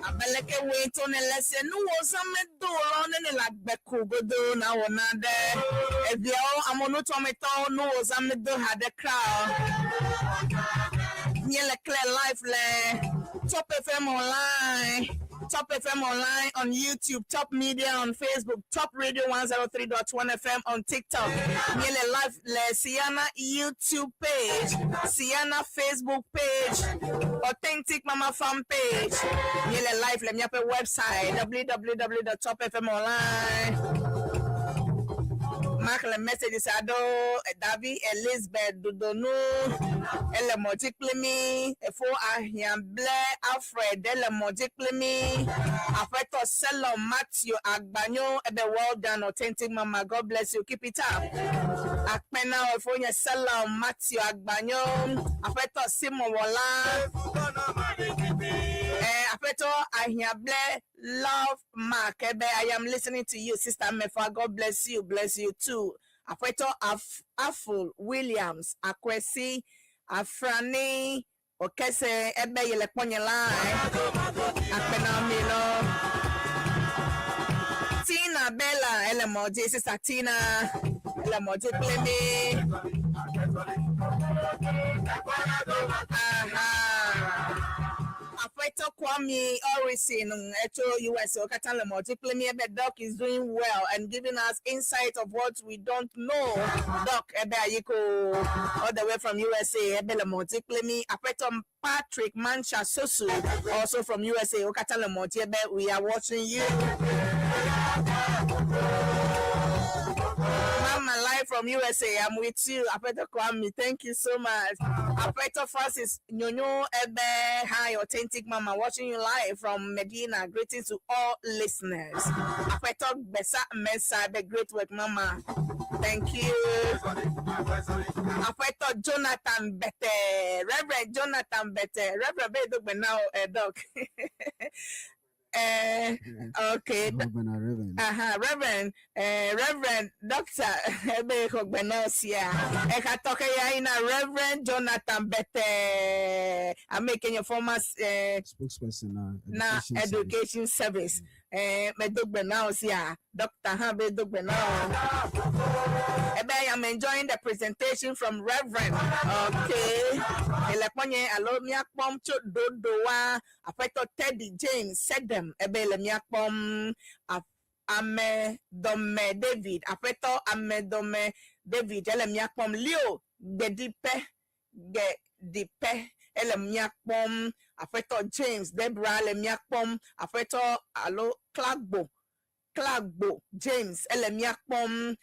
Abe leke woe to ne le se nuwo zã medo lɔ ne ne le agbe ko godo na wɔ na ɖe eviawo amonutɔmetɔwo nuwo zã medo ha ɖe kra o. Míele clear live le Top FM online, Top FM online on YouTube, Top Media on Facebook, Top Radio 103.1 FM on TikTok. Míele live le Siana YouTube page, Siana Facebook page, Authentic Mama Fan page. Míele live le míaƒe website www.topfmonline. Mark le messages aɖewo Davi Elizabeth Dodonu ele mɔdzi kpli mí efo Ahiãble Alfred ele mɔdzi kpli mí Aƒetɔ Selom Matthew Agbanyo ebe well done authentic mama God bless you keep it up akpe na wo efo nye Selom Matthew Agbanyo Aƒetɔ Simon Wɔla eh, Aƒetɔ Ahiãble Love Mark ebe I am listening to you sister Mefa God bless you bless you too Aƒetɔ Af Aful Williams Akwesi Afrani Okese ebe yele kpɔnye live akpe na mi lɔ Tina Bella ele mɔdzi sister Tina ele mɔdzi kple mi aha Aƒetɔ Kwame Orison etso US wo katã le mɔdzi kple mi ebe Doc is doing well and giving us insight of what we don't know. Doc ebe ayiko all the way from USA ebe le mɔdzi kple mi Aƒetɔ Patrick Mancha Sosu also from USA wo katã le mɔdzi ebe we are watching you. Mama live from USA, I'm with you. Apeto Kwame, thank you so much. Apeto Francis Nyonyo Ebe, hi, authentic mama, watching you live from Medina. Greetings to all listeners. Apeto Besa Mensa, Ebe, great work, mama. Thank you. Apeto Jonathan Bete, Reverend Jonathan Bete, Reverend Bedo now, Doc. Okay. Reverend, Reverend. Reverend, Reverend Doctor Ebe Hogbenosia. Eka toke ya ina Reverend Jonathan Bete. I'm making your former spokesperson na education service. education service. Medogbe now sia Doctor ha bedogbe now. Ebe I am enjoying the presentation from Reverend. Okay. Elekponye alo miakpɔm tso Dodowa Aƒetɔ Teddy James Sedem ebe le miakpɔm Amedɔme David Aƒetɔ Amedɔme David ele miakpɔm Leo Gbedipe Gbedipe ele miakpɔm Aƒetɔ James Debra le miakpɔm Aƒetɔ alo Klagbo Klagbo James ele miakpɔm.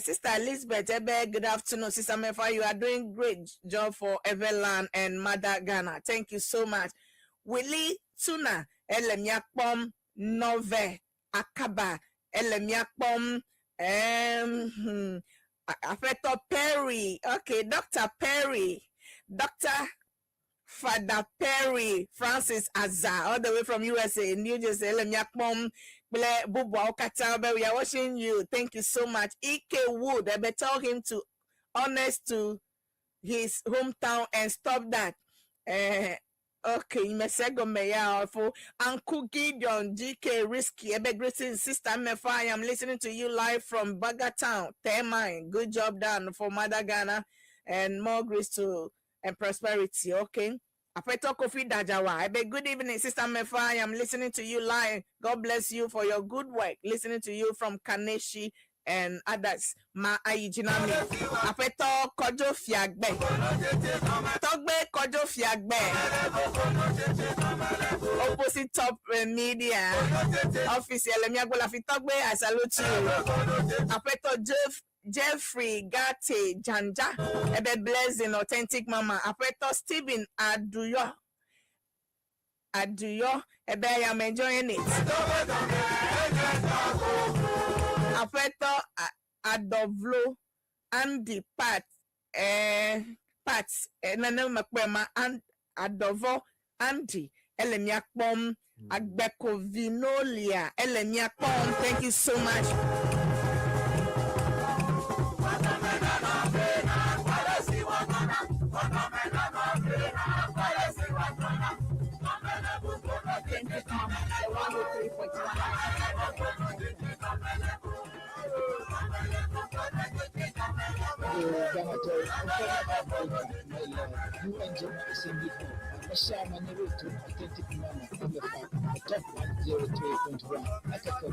Sister Elizabeth Ebe, good afternoon. Sister Mefa, you are doing great job for Everland and Mother Ghana. Thank you so much. Willie Tuna, ele miakpɔm Nove Akaba, ele miakpɔm Aƒetɔ Perry, okay, Dr. Perry, Dr. Father Perry Francis Azar, all the way from USA, New Jersey. Ele miakpɔm kple bubuawo katã be we are watching you. Thank you so much. Ike Wood, ebe tell him to honest to his hometown and stop that. Okay, mese gɔme ya fo. Uncle Gideon GK Risky Ebe, greetings, Sister Mefa. I am listening to you live from Baga Town, Temine. Good job done for Mother Ghana and more grace to and prosperity. Okay. Apeto Kofi Dajawa. Ebe, good evening, Sister Mefa. I am listening to you live. God bless you for your good work. Listening to you from Kaneshi and others. Ma Ayijinami. Apeto Kojo Fiagbe. Togbe Kojo Fiagbe. Opposite Top Media Office. Elemiagbola Fitogbe, I salute you. Apeto Jeffrey Gate Janja. Ebe Blessing Authentic Mama. Apeto Stephen Aduyo. Aduyo. Ebe, I am enjoying it. Apeto Adovlo Andy Pat Pat nene mekpɔe ma Adɔvɔ Andy ele mia kpɔm. Agbekovinolia ele mia kpɔm. Thank you so much. Authentic Mama, the 103.1. UN General Assembly Hall. Mashama Neruto, Authentic Mama, MFA, Top 103.1, Akakobo.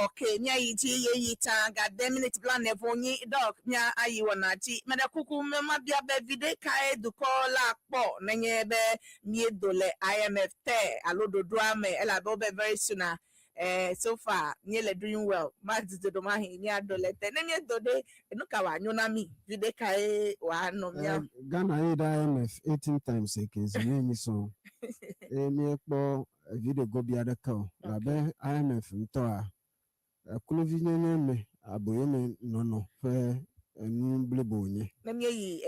Okay, mia yi dzi ye yi ta ga de minute bla ne vo nyi dog mia ayi wɔ dzi. Mɛ kuku mɛ ma bia be viɖe kae dukɔ la kpɔ nenye be miedo le IMF te alo ɖoɖoa me, elabe wobe very soon a so far míele doing well. Ma didi do ma hi míado le te. Ne míedo ɖe, nu ka wòanyo na mí? Viɖe kae wòanɔ mía? Ghana yi ɖe IMF 18 times eke zi mi mi sɔn eye míekpɔ viɖe gobi aɖeke o. Labe IMF ŋutɔa, kluvinyenye me aboyome nɔnɔ ƒe enu blibo wònye. Ne míeyi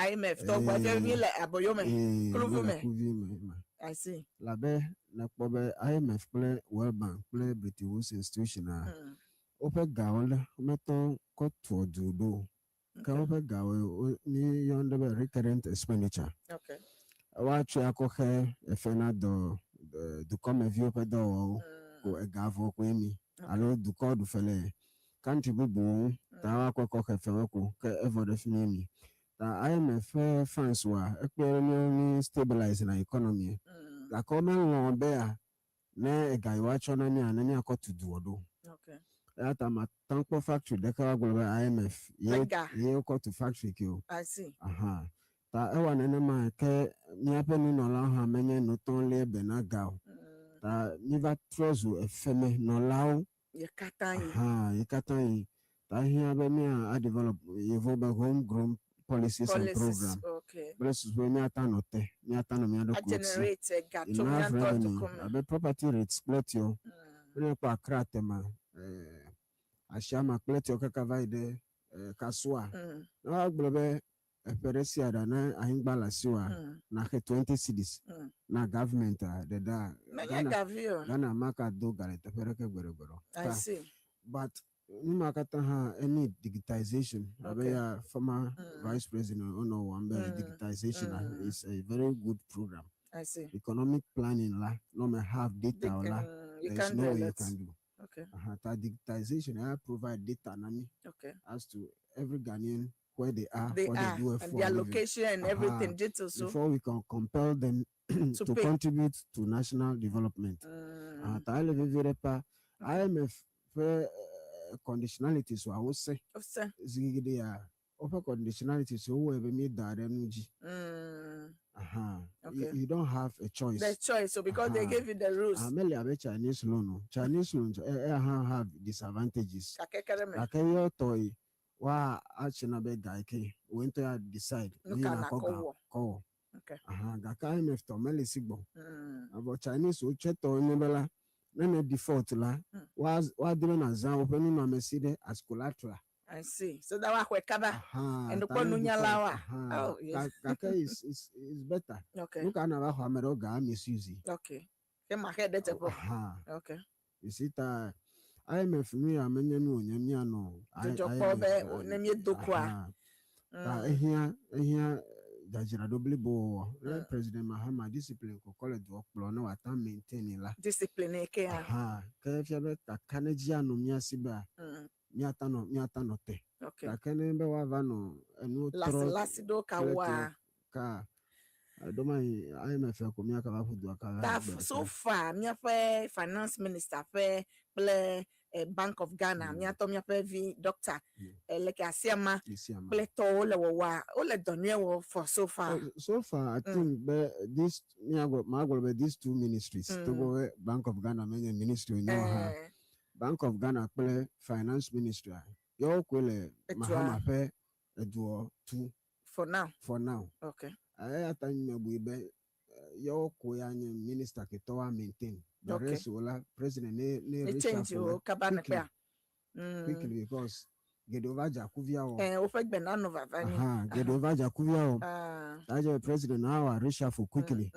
IMF tɔ gbɔ, fia míele aboyo me. Kluvi me. Kluvi me ma. I see. Labe nekpɔ be IMF kple World Bank kple Bretton Woods institution a, woƒe gawo la, wometɔ kɔ tuɔ du ɖo o. Ke woƒe gawo mi yɔm ɖe be recurrent expenditure. Woatsɔe akɔ xe efe na dɔ dukɔmeviwo ƒe dɔwɔwɔwo ko ega vɔ koe mi alo dukɔ ɖufe le country bubuwo ŋu ta woakɔ kɔ xe fewo ko ke evɔ ɖe fi mi mi. Ta IMF ƒe funds wa ekpe ɖe míawo mi stabilize na economy. Gake womelɔ̃ bea ne ega yi woatsɔ na mía ne míakɔ tu duɔ ɖo. Eya ta mate ŋu kpɔ factory ɖeka woagblɔ be IMF ye Mega. ye wokɔ tu factory ke o. I see. Aha. Ta ewa nenema ke míaƒe nunɔlawo hã menye nutɔ lie be na ga o. Ta míva trɔ zu efemenɔlawo. Ye katã yi. Aha, ye katã yi. Ta ehiã be mía a develop yevo be homegrown policies and Policies. program. Kple susu be míata nɔ te, míata nɔ mía A ɖokuiwo si. generate ga tso Enough mía ŋutɔ revenue dukɔ me. abe property rates kple tiwo. Ne míekpɔ Accra tema, Asiama kple tiwo kaka va yi ɖe Kasoa. Ne woagblɔ be eƒe ɖe sia ɖe ne anyigba le asiwòa, naxe 20 cedis na government a ɖeɖa Menye Ghana gavi o. Ghana maka do ga le teƒe ɖeke gbeɖegbeɖe o. I Ta see. but nu ma katã hã e digitization abe ya former vice president wonɔ wɔm be digitization is a very good program. I see. Economic planning la no me have data o la, You there is can't no do a way you lot. can do. Ta digitization I provide data na me as to every Ghanaian where they are, They what are, they do and for their a living. location and everything. Details. So Before we can compel them To to pay. contribute to national development. Ta ele vevie ɖe pa IMF ƒe conditionalities wa wose Ose. zi geɖe ya woƒe conditionalities wowɔe be míeda ɖe nu dzi. Aha. You don't have a choice. The choice. So because they gave you the rules. Mele abe Chinese loan o. Chinese loan hã have disadvantages. Kakekere me. Gake ye tɔ yi wa atsina be ga yi ke wo ŋutɔ ya decide Nu ni ka nakɔ nakɔ ga wɔ. kɔ wɔ. Aha. Gake IMF tɔ mele si gbɔ. Avɔ Chinese wo tsɛ tɔ nye be la ne ne default la wa woadi be nazã woƒe nunɔamesi ɖe as collateral. I I see. So that woaxɔe kaba. Aha, Enu ta kpɔ ne nunyalawoa? different. Aha, Oh, yes. gake is better. Okay. Nu ka na va xɔ ame ɖewo ga misuse. Okay. Ke maxe ɖe teƒe. Aha. Okay. You see ta IMF nu ya menye nu wònye míanɔ Dzidzɔ kpɔ be ne míedo koa. Aha. Ta ehiã dzadzraɖo blibo wɔwɔ. Ne President Mahama discipline kɔkɔ le dua kplɔ ne wòate ŋu maintain la. Discipline ke ya. Aha. Ke efia be kakaɖedzi anɔ mía si bea míata nɔ míata nɔ te. Okay. Gake ne be woava nɔ enuwo Lasi trɔ lasi ɖo ka kple woa. tiwo ka ɖomayi IMF ko míakava ƒu dua kava Ta gbe so ɖeka. far míaƒe finance minister ƒe kple Bank of Ghana míatɔ míaƒe vi doctor leke asiama Isiama. kple tɔwo le wɔwɔa wole dɔ nyuie wɔ for so far. Oh, so far, I think be this míagblɔ magblɔ be these two ministries togbɔ be Bank of Ghana menye ministry wònye o hã. Bank of Ghana kple Finance Ministry a yewo koe le Edua. Mahama ƒe eduɔ tu For now. for now. Okay. Eya ta mebui be yewo koe anye minister ketɔ wa maintain. The rest wo la president ne Ne change reshuffle wo wo kaba ne quickly kpea. Quickly because geɖewo va dze akuvia wɔ. Woƒe gbe nanɔ vava nyi. Aha, geɖewo va dze akuvia wɔ. Ah. Ta dze president na wa reshuffle quickly.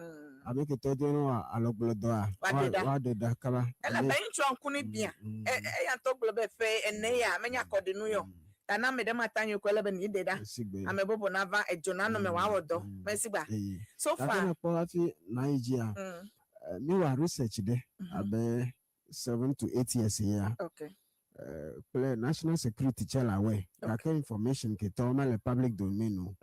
Ame ke tɔ de ne wa alɔgblɔdɔa Woaɖe ɖa. woaɖe ɖa kaba. Elabe ŋutsua ŋku ne bia. Eya ŋutɔ gblɔ be ƒe ene ya menya kɔɖinu yɔ. Ta na ame ɖe mata nyo ko ele be ni ɖe ɖa. Sigbe. Ame bubu nava edzo nanɔ me wòawɔ dɔ. Mesigba. Eyi. So Gake far. mekpɔ hafi na yi dzia, mi wɔ research ɖe abe 7 to 8 years ya. Kple national security tsɛ le awɔe. Gake information ketɔwo mele public domain o.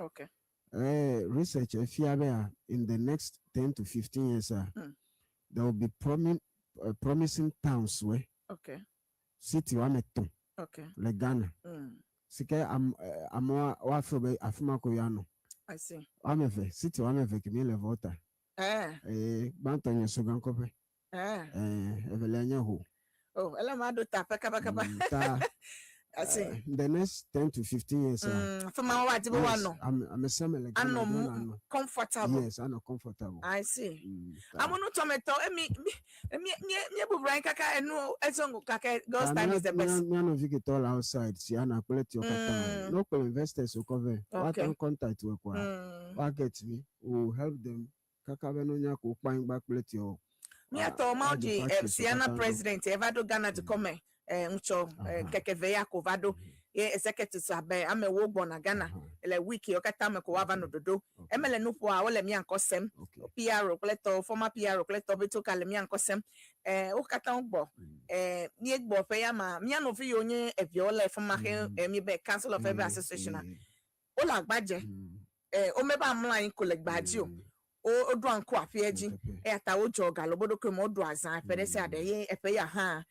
Research efia be in the next 10 to 15 years, there will be promising towns wɛ city woame etɔ̃ le Ghana. Si ke amewo woafeel be afi ma ko yewoanɔ. I see. Woame eve, city woame eve kemi le Volta. Eye gbãtɔ nye Sogankɔƒe. Evelia nye Ho. Oh, ele ma ɖo taƒe kaba kaba. Ta I see. In the next 10 to 15 years. Afi ma woadi be Yes, woanɔ. ame sia ame le Ghana Anɔ do nanɔ. comfortable. Yes, anɔ comfortable. I see. Ta Amunutɔmetɔ emi mi mi mi bubura anyi kaka enu ezɔngo kake God's Ta time is the best. Mía nɔvi ketɔ le outside Siana kple tiwo katã. Ne wokplɔ investors wokɔ vɛ, woate ŋu contact wo koa, woa get me, we will help them kaka be ne wonya ko wokpɔ anyigba kple tiwo. Míatɔ mawo woadze dzi factories Siana katã ɖo. president eva ɖo Ghana dukɔ me ŋutsɔ keke ve ya ko va ɖo ye executives abe amewo gbɔna Ghana le week yiwo katã me ko woava nɔ ɖoɖo. Eme le nuƒoa wole mía ŋkɔ sem. PRO kple tɔwo, former PRO kple tɔwo ƒe ka le mía ŋkɔ sem. Wo katã wogbɔ. Míegbɔ ƒe ya ma mía nɔvi yiwo nye eviawo le fi ma xe mi be Council of Ewe Association a wole agbadze. Womeva mlɔ anyi ko le gbea dzi o. Woɖoa ŋku aƒea dzi eya ta wodzɔ ga le woƒe ɖokui me woɖu azã eƒe ɖe sia ɖe ye eƒe ya hã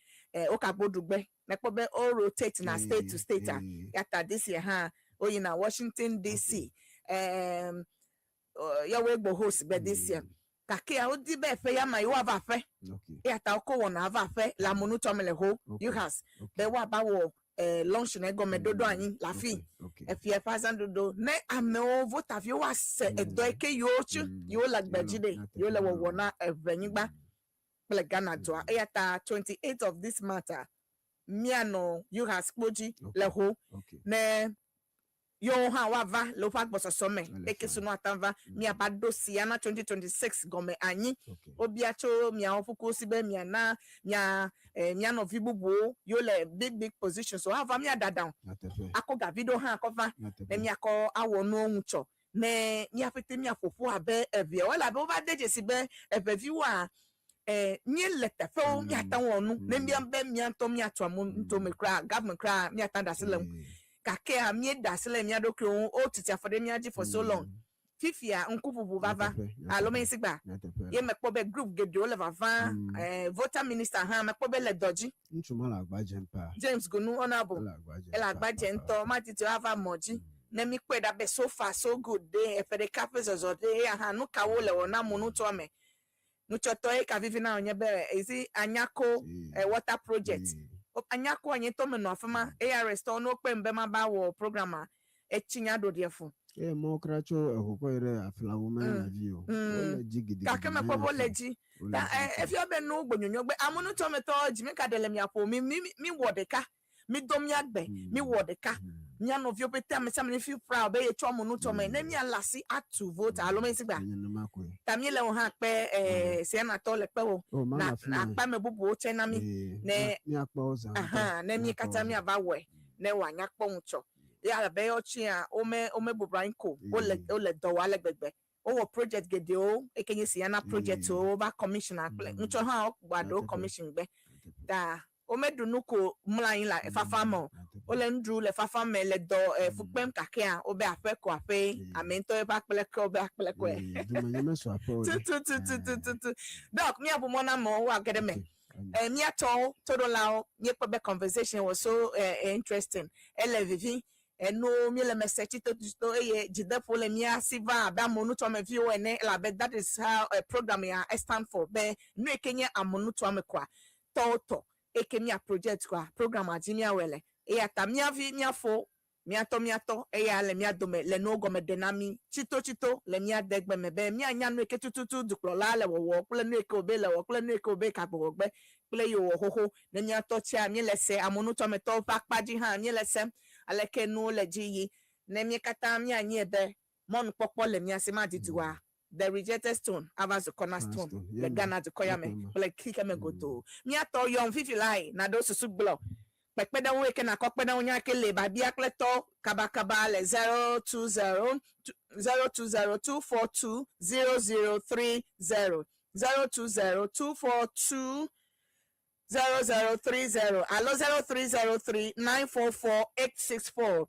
wokagbo ɖugbe nekpɔ be wo rotate na state to state a ya ta this year hã woyina Washington DC yewoe gbɔ host gbe this year gake wodi be eƒe ya ma yewoava aƒe eya ta wokɔ wɔna ava aƒe le amunutɔ me le ho UHAS be woava wɔ launch na egɔme ɖoɖo anyi le afi efia ƒe azãɖoɖo ne amewo votaviwo woase edɔ yi ke yewo tsi yewo le gbedzi ɖe yewo le wɔwɔ na eʋenyigba kple Ghana dua eya ta 28 of this month a míanɔ UHAS kpo dzi le ho ne yewo hã woava le woƒe agbɔsɔsɔ me eke sunu ata va miava ɖo Siana 2026 gɔme anyi wobia tso miawo ƒukuwo si be miana mia nɔvi bubuwo yewo le big big positions woava mia ɖaɖa akɔ gavi ɖewo hã akɔ va ne miakɔ awɔ nuwo ŋu tsɔ ne miaƒete miaƒoƒu abe eviawo elabe wova de dzesi be eveviwoa míele teƒewo miate ŋu wɔ nu ne mía be mía ŋutɔ míatu amu ŋutome kura government kura míate ŋu ɖe asi le ŋu gakea míeɖe asi le mía ɖokuiwo ŋu wotiti afɔ ɖe mía dzi for so long fifia ŋkuʋuʋu vava alo menye sigba ye mekpɔ be group geɖewo le vava voter minister hã mekpɔ be le dɔ dzi. Ŋutsu ma le agba dzem paa. James Gunu honourable Ele agba dzem ele agba dze ŋutɔ matiti woava mɔ dzi ne mi kpɔe ɖa be so far so good ɖe eƒe ɖeka ƒe zɔzɔ ɖe eya hã nu kawo le wɔ na mu nutoa me nutsɔtɔ ye ka vivi na wònye be ezi Anyako water project Anyako anyi tɔ me nɔ afi ma ARS tɔwo ne wokpem be mava wɔ program a etsi nya ɖo ɖe fu. Eye mɔwo kura tso eʋu kɔ yi ɖe afilawo menya vi o. Wole dzi gidigidi. Gake mekpɔ be wole dzi Wole ta dzi. Efia be nu gbonyonyo gbe amunutɔmetɔ dzime ka ɖe le miaƒo mi mi mi wɔ ɖeka. Mido mía gbe, miwɔ ɖeka. Mía nɔviwo ƒete ame sia ame ne feel proud be yetsɔ amenutoa me ne míalé asi atu vote alo mesi gbea. Nenema koe. Ta míele wò hã kpe eh, Sienatɔ le kpe wò Oh, na mana fi na ma. akpe ame bubuwo tsɛ na mí Eh, ne míakpɔ wo zã ŋutɔ. ahan ne mí Míakpɔ katã wo zã. míava wɔe ne wòanya kpɔ ŋutsɔ. Ye abe yewo tsɛa wome womebɔbɔ anyi ko wole Eh. wole dɔ wɔm ale gbegbe. Wowɔ project geɖewo eke nye Siena project Eh. wo wova commissioner kple Mm. ŋutsɔ hã wogbɔ ɖewo Nyateƒe. commission gbe. Nyateƒe. Ta womeɖu nu ko mlɔ anyi le fafa me o. Wole nu ɖu le fafa me le dɔ eh, fu kpem kakea wobe aƒe ko aƒe ame ŋutɔ eƒe akple ke wobe akple koe. Eh, dumenye mesu aƒe o ɖe. Tutututututu. Doc, míaʋu mɔ na amewo woage ɖe eme. Okay. Eh, míatɔwo toɖolawo míekpɔ be conversation was so eh, interesting. Ele vivi. Enuwo míele me se tsitotsito eye dzideƒo le mía si va abe amewonutoameviwo ene elabe that is how eh, program ya stand for be nu yi ke nye amenutoame koa tɔwo tɔ eke mía project koa programma dzi míawɔe le. Eya ta mía vi, mía fo, mía tɔ, mía tɔ eya le mía dome le nuwo gɔme ɖe na mí tsitotsito le mía degbe me be míanya nu yi ke tututu dukplɔla le wɔwɔ kple nu yi ke wòbe le wɔ kple nu yi ke wòbe kagbɔgbɔgbe kple yi wòwɔ xoxo. Ne mía tɔ tsɛa míele se amenutoametɔwo ƒe akpa dzi hã míele sem aleke nuwo le dzi yi. Ne mí katã míanyae be mɔnukpɔkpɔ le mía si madidi oa, the rejected stone ava zu cornerstone Cornerstone, le yeah, Ghana dukɔ ya me yeah, kple xexeme godoo. Mía tɔ yɔm fifi lae naɖo susu gblɔ kpekpeɖeŋu yi ke nakɔ kpe ɖe ŋu nya ke le babia kple tɔ kabakaba le 020 020 242 0030 020 242 0030 alo 0303 944 864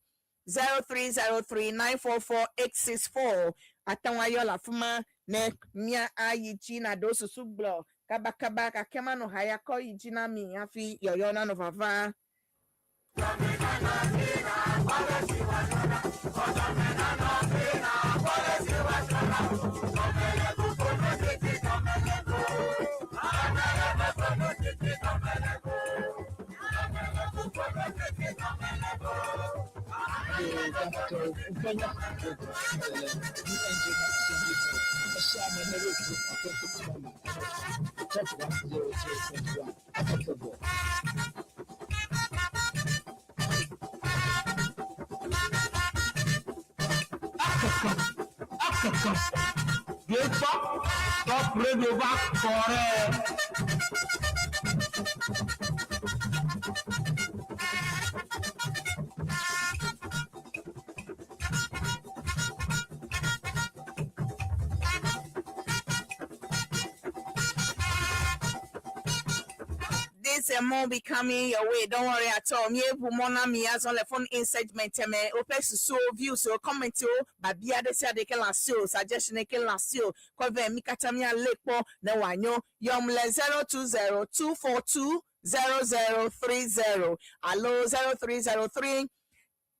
0303 944 864 ate ŋu ayɔ le afi ma ne mía ayi dzi naɖo susu gblɔ kabakaba gake manɔ haya kɔ yi dzi na mi hafi yɔyɔ nanɔ vava. Ghana woƒe le UN General Assembly Hall. Ame sia ame neɖo to authentic mama Top 103.1 Akekebo. Akeke, akeke. Yekpɔ Top Radio va kɔ ɖe. This and more be coming your way. Don't worry at all. Me ebu mo na mi azɔ le phone in segment me. Woƒe susuwo, views o, comment o, babia ɖe sia ɖe ke le asi o, suggestion ke le asi o. Kɔ vɛ mi katã míalé kpɔ ne wòanyo. Yɔm le 020 242 0030 alo 0303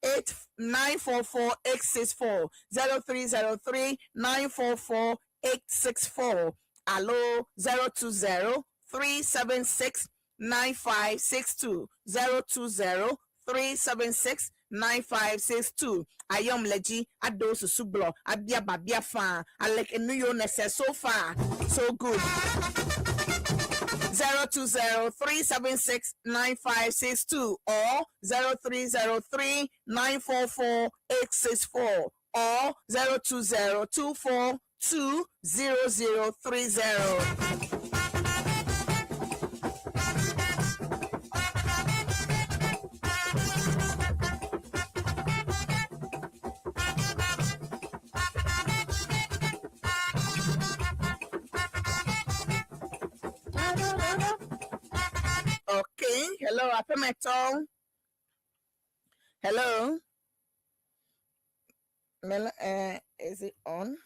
8 944 864 0303 944 864 alo 020 376 9562 020 376 9562 ayɔm le dzi aɖo susu gblɔ abia babia faa aleke nu yiwo nèse so far so good 020 376 9562 or 0303 944 864 or 020 242 0030. Okay, hello, Apemeto. Hello. Mel, is it on?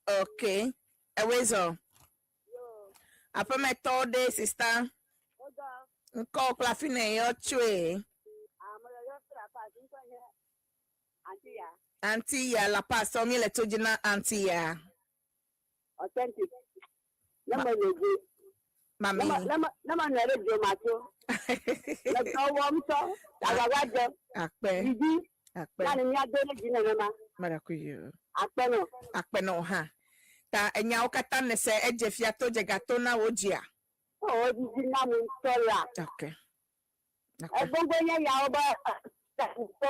Okay. Ewezo. Apemeto de sister. Ŋkɔ kple afi ne yɔ tsoe. Aunty ya la pastor mi le to dzi na aunty ya. Authentic. Ne me le dzi. Mami. Ne me nɔ ɖe dzo ma tso. Le dɔ wɔm tɔ. Agbagba dze. Akpe. Didi. Akpe. Na ne míado ɖe dzi nenema. Marakuyo. Akpe nɔ. Akpe nɔ hã. Ta enyawo katã ne se edze fia to dze gato na wo dzia. O didi na mu ŋutɔ la. Okay. Egbogbo nye yawo be to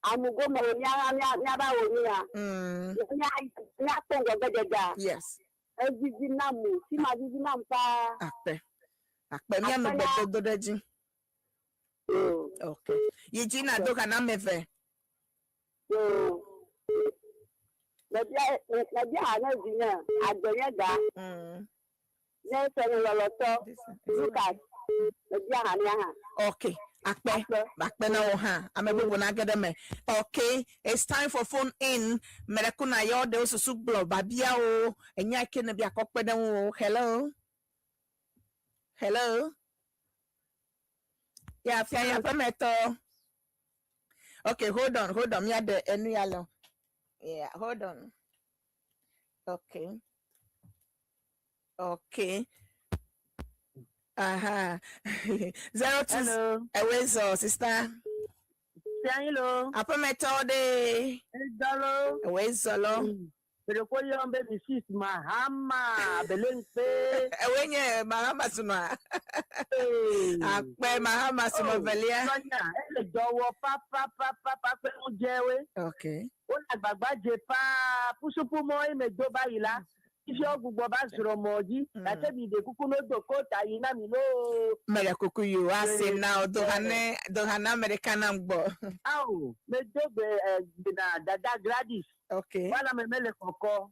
amugo me mía mía míava wɔ nu ya. Mía míakpɔ ŋgɔgbedzedzea. Yes. Evivi nam o, fi ma vivi nam paa. Akpe. Akpe mía nu gbe dodo ɖe dzi. Okay. Yi dzi na do ha na ame eve. Mebia mebia ha ne vinye agbe nye ga. Ne sɔnye lɔlɔtɔ Lucas mebia ha ne hã. Okay. Akpe. Akpe na wo hã. Ame bubu nage ɖe me. Okay. It's time for phone in. Meɖe na yɔ ɖewo susu gblɔ babiawo. Enya ke ne bia kɔ kpe ɖe ŋu o. Hello. Hello. Ya fia ya ƒe metɔ. Okay, hold on, hold on. Míaɖe enu ya le. Yeah, hold on. Okay. Okay. Aha. 02. Hello. Ewezo, sister. Hello. Aƒemetɔ ɖe. Edɔlo. Ewezo lɔ. Bereko yɔm be Mrs. Mahama Belenkpe. Ewe nye Mahama sunɔa. Akpe Mahama sunɔ velia. Sɔnya, ele dɔwɔ papapapapa kple ŋudzewe. Okay. Wole agbagba dze paa pusupu mɔ ye me do va yi la. Fifi gbugbɔ va zrɔ mɔ dzi. Gake mi ɖe kuku no do kota yi na mi loo. Mele kuku yi o ase na o dohane dohana ame ɖeka nam gbɔ. Awo, me do gbe ɛ gbena dada Gladys. Okay. Wala me mele kɔkɔ.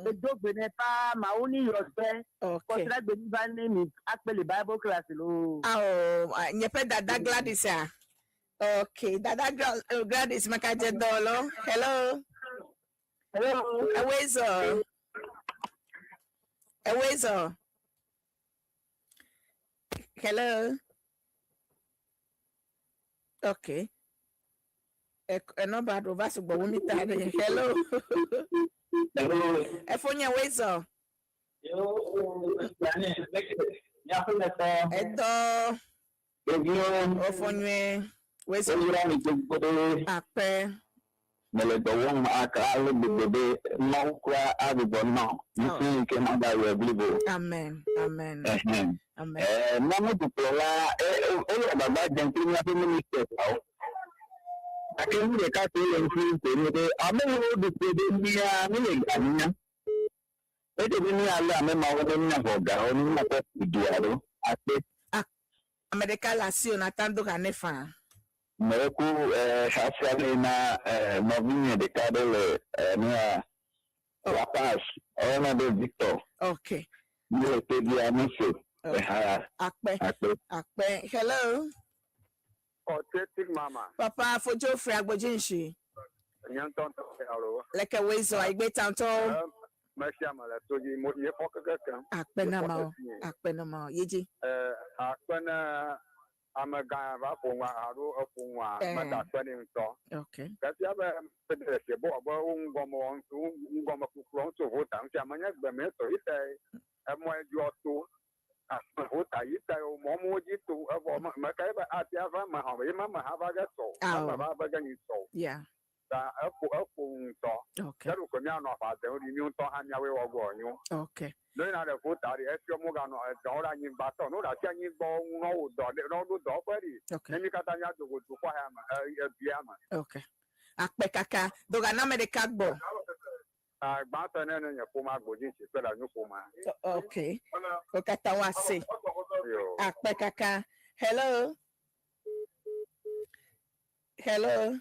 Me do gbe ne paa mawu ni yɔ gbɛ. Okay. Kɔsira gbe ni va ne mi akpe le Bible class loo. Awo, nye ƒe dada Gladys a. Okay, dada Gladys meka dze dɔ lɔ. Hello. Hello. Ewezo. Ewezo. Hello. Okay. Enɔba ɖo va sugbɔ wu mi ta ɖe. Hello. Hello. Efo nye Wezo. Yo, Edɔ. Ɖeviwo. Ofo nyuie. Wezo. Woyra mi gbogbo ɖe. Akpe. Mele dɔ wɔm aka ale gbegbe be Mawu kura agbugbɔ nɔ ŋusẽ yi ke mada yɔ blibo. Amen. Amen. Ɛhɛn. Amen. Ɛɛ míaƒe dukplɔla ele agbagba dzem kple míaƒe ministers-awo. Gake nu ɖeka koe le ŋuti koe nye be ame yiwo ɖu kpe ɖe mía míle ga mía. Ede be míalé ame mawo ne míaxɔ gawo ne míakɔ ku dua ɖo akpe. Ame ɖeka le asi o nata do ha ne faa. Meku xasia ɖe na nɔvinye ɖeka ɖe le nua La Paz, eyɔna be Victor. Okay. Míle tevia mese eha. Akpe. Akpe. Akpe. Hello. Authentic Mama. Papa Fojo Fre Agbodzinshi. Nye ŋutɔ ŋutɔ alo. Leke Wezo Aigbe Tantɔ. Mesia me le to dzi mo nye fɔ keke kem. Akpe na ma o. Akpe na ma o. Yedzi. Akpe ne ame gã va ƒo ŋua alo eƒo ŋua meda akpe nɛ ŋutɔ. Okay. Gafia be ɖe se bo be wo ŋgɔme wo ŋgɔme kukplɔ ŋutsu vota ŋuti ame nye gbe me sɔ yi ta emɔ dzɔ to. Vota yi ta o mɔmɔ dzi to evɔ me ka be atia va me hã ye ma me hã va ge sɔ. Awo. Me va be ge nyi sɔ. Yeah. Ta eƒo eƒo ŋutɔ. Okay. Ke ɖo míanɔ aʋa dem ɖi mi ŋutɔ hã míawoe wɔ gbɔ nyo. Okay. Ne yina ɖe vota ɖi efiɔ mo ganɔ edɔwo ɖe anyigba tɔ no ɖe asi anyigba ŋu nɔ wo dɔ ɖe nɔ ɖo dɔwɔƒe ɖi. Okay. Ne mi katã míado go dukɔ ya me ebia me. Okay. Akpe kaka. Doga na ame ɖeka gbɔ. Gbãtɔ ne ne nye ƒome agbodzi ŋuti kple ɖe ƒomea. Okay. Wo katã woase. Yo. Akpe kaka. Hello. Hello.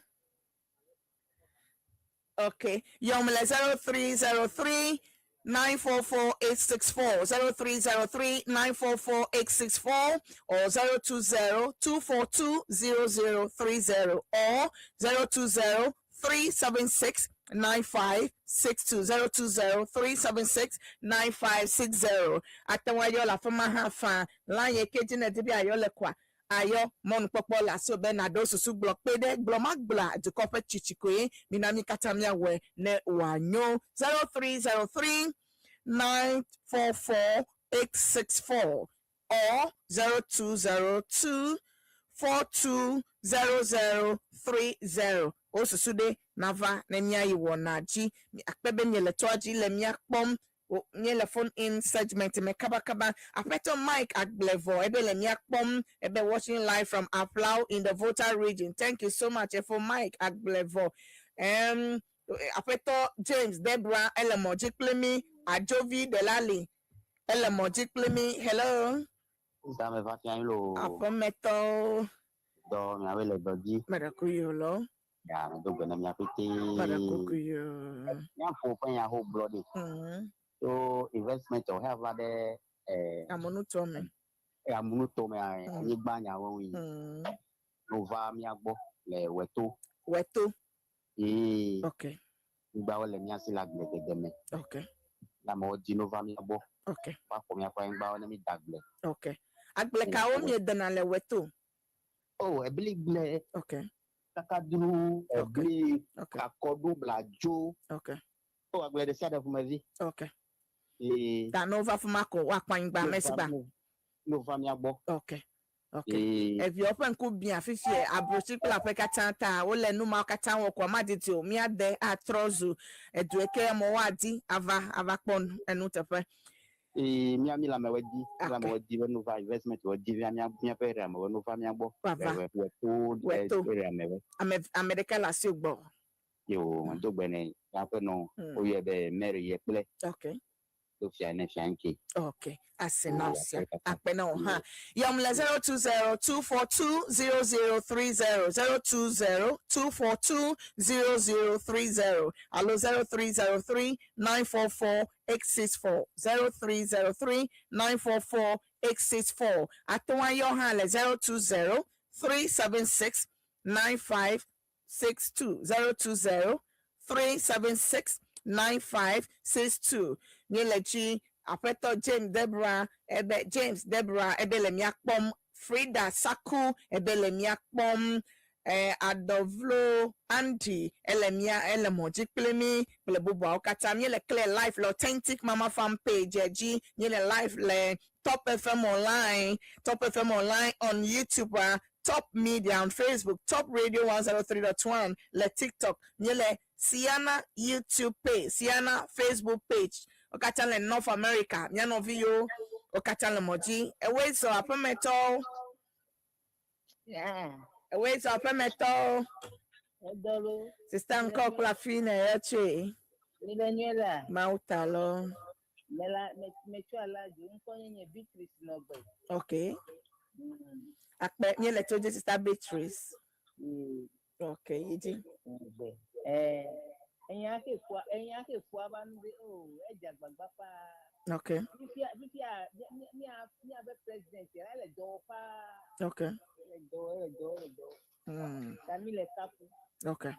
Okay. Yomle 0303 944 864 0303 944 864 or 020 242 0030 or 020 376 9562 020 376 9560. Atawayɔ la fama hã fa lãye kedzi ne dibi ayɔ le kwa ayɔ mɔnukpɔkpɔ le asi be naɖo susu gblɔ kpe ɖe gblɔ ma gblɔa dukɔ ƒe tsitsi koe mina mi katã miawɔe ne wòanyo 0303 944 864 or 0202 420030. Wo susu ɖe nava ne míayi wɔna dzi akpe be miele tɔa dzi le mía kpɔm. Wo míele phone in segment me kabakaba. Aƒetɔ Mike Agblevɔ ebe le mía kpɔm ebe watching live from Aflao in the Volta region. Thank you so much efo Mike Agblevɔ. Um, Aƒetɔ James Debra ele mɔ dzi kpli mí. Adzovi Delali ele mɔ dzi kpli mí. Hello. Zame va fia lo. Aƒemetɔwo. Dɔ miawoe le dɔ dzi. Meɖe yo lɔ. Ya medo gbe na mia pete. Meɖe kuku yo. Míaƒo ƒe nya ho gblɔ ɖi. So investment wɔ hea va ɖe Amonutɔ me. Amunutɔ me anyigba nyawo ŋui. No va mía gbɔ le Wɛto. Wɛto. Ee. Okay. Anyigbawo le mía si le agbledede me. Okay. Le amewo dzi no va mía gbɔ. Okay. Va xɔ míaƒe anyigbawo ne mi da agble. Okay. Agble kawo miedena le Wɛto? Oh, ebli gble. Okay. Kakadru, ebli, Okay. akɔɖu, bladzo. Okay. Oh, agble ɖe sia ɖe ƒomevi. Okay. Ee. Ta no va fuma ko woakpɔ anyigba mesigba. No va mía gbɔ. Okay. Okay. Ee. Eviawo ƒe ŋku biã fifie abrotsi kple aƒe katã ta wole nu mawo katã wɔ ko amadidi o míade atrɔ zu edu eke amewo adi ava ava kpɔ enu teƒe. Ee, mía mi le amewo di, le amewo di be no va investment wo di via mía míaƒe area me be no va mía gbɔ. Wava. Le Wɛto Wɛto. area me be. Ame ame ɖeka le asiwò gbɔ. Yo, medo gbe ne míaƒe nɔ woyɔe be Mary Yekple. Okay. Do fia ne fia ŋke. Okay. Asenausia. Akpe na wo hã. Yɔm le 020 242 0030 020 242 0030 alo 0303 944 864 0303 944 864. Ate ŋu ayɔ hã le 020 376 9562 020 376 9562. Míele dzi Aƒetɔ James Deborah ebe James Deborah ebe le mía kpɔm. Frida Saku ebe le mía kpɔm. Adɔvlo Andy ele mía ele mɔ dzi kpli mí kple bubuawo katã. Míele clear live le Authentic Mama Farm page dzi. Míele live le Top FM Online, Top FM Online on YouTube, Top Media on Facebook, Top Radio 103.1 le TikTok. Míele Siana YouTube page, Siana Facebook page. Wo katã le North America. Mía nɔvi yiwo wo katã le mɔ dzi. Ewoe zɔ aƒemetɔwo. Yeah. Ewoe zɔ aƒemetɔwo. Edɔlo. Sista ŋkɔ kple afi ne yɔ tsoe. Mi le nyuie la. Mawu ta lɔ. Me la me metso ala dzi. Ŋkɔ nye nye Beatrice Nɔgbe. Okay. Akpe míele to dzi Sista Beatrice. Okay, yi dzi. Nɔgbe. Eh, enya ke fua enya ke fua ba nu be o edze agbagba paa. Okay. Fifia fifia mía mía míabe president la ele dɔ wɔ paa. Okay. Ele dɔ wɔ ele dɔ wɔ ele dɔ wɔ. Ta mi le kafu. Okay.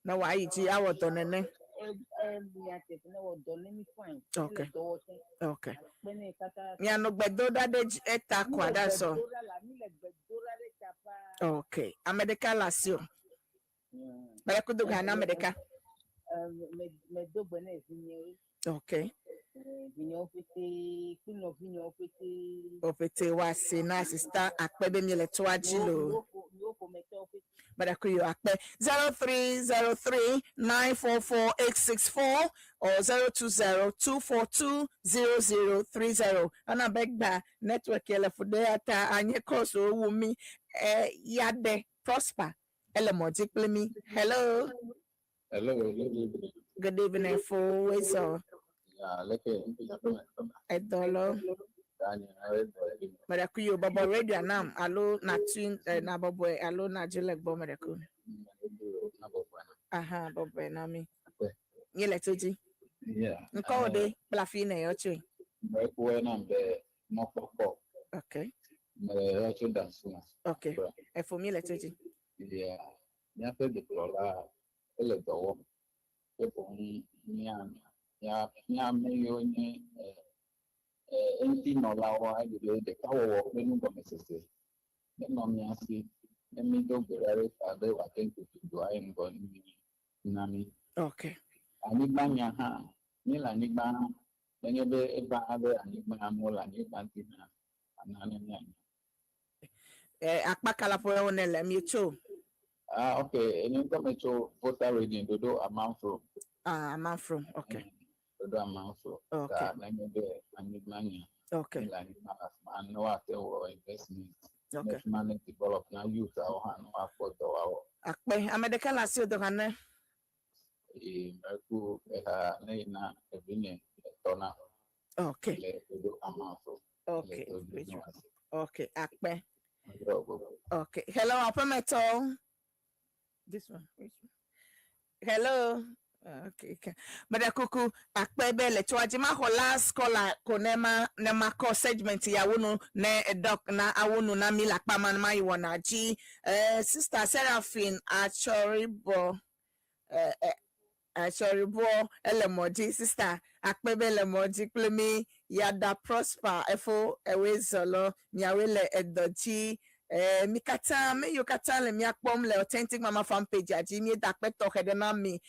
Na wòayi dzi awɔ dɔ nene. E e nyateƒe ne wɔ dɔ ne mi fine. Okay. Ele dɔ wɔ tse. Okay. Akpe ne kaka. Mianɔ gbedoɖa ɖe dzi eta kɔa ɖe sɔ. Mi le gbe do ɖa ɖe ta paa. Okay. Ame ɖeka le asi o. Mele kudo ga na ame ɖeka. Me me do gbe ne vinyewo. Okay. Vinyewo pete kple nɔvinyewo pete. Wo pete woase na sista akpe be miele toa dzi lo. Miwo ƒometɔwo pete. Mele yo akpe 0303 944 864 or 020 242 0030. Ana be gba network yɛ le fu ɖe ya ta anye kɔs wu mi yade Prosper ele mɔ dzi kple mi. Hello. Hello, good evening. Good evening fo wezo. Yeah, leke Edɔlɔ. Daniel, how is it? Mele ku yo bɔbɔ radio nam alo na tune na bɔbɔe alo na dzi le gbɔ mele ku. Aha, bɔbɔe na mi. Míele to dzi. Yeah. Ŋkɔwò ɖe kple afi ne yɔ tsoe. Mekpɔe nam be mɔkpɔkpɔ. Okay. Mele yɔ tso Dansuma. Okay. Efo míele to dzi. Yeah. Míaƒe dukplɔla ele dɔ wɔm. Ke boŋ mía mía mía ame yiwo nye eŋutinɔlawo aɖi be ɖekawɔwɔ kple nugɔmesese nenɔ mía si ne mído gbe ɖa ɖe ta be wòate ŋu tutu dɔa yi ŋgɔ nyuie na mí. Okay. Anyigba nya hã, míele anyigba nenye be eva abe anyigba amewo le anyigba dzi hã, ana ne míanya. Akpa kalaƒe wo ne le mietso. Ah, okay. Enye ŋutɔ metso Volta Region dodo Amanfro. Ah, Amanfro. Okay. Ɖoɖo amanso. Okay. Ta nenye be anyigba nya. Okay. Le anyigba le afi ma ne woate wɔ investment. Okay. Ne fi ma ne develop na youth awo hã ne woakpɔ dɔ woawɔ. Akpe ame ɖeka le asiwò do hã ne. Eye meku eha ne yina evinye le tɔ na. Okay. Le ɖoɖo amanso. Okay. Le ɖoɖo amanso. Okay. Akpe. Medrɔ gbogbo. Okay. Hello, aƒemetɔ. This one. Which one? Hello. Okay. Meɖe kuku akpe be le tsoa dzi maxɔ last caller ko ne ma ne makɔ segment ya wo nu ne doc na awo nu na mi le akpa ma ne ma yi wɔna dzi. Sister Seraphine Atsɔribɔ Atsɔribɔ ele mɔ dzi. Sister akpe be le mɔ dzi kple mi Yada Prosper efo ewoe zɔlɔ miawoe le edɔ dzi. Mi katã me yiwo katã le mia kpɔm le Authentic Mama fan page dzi míeda akpe tɔxɛ ɖe na mi.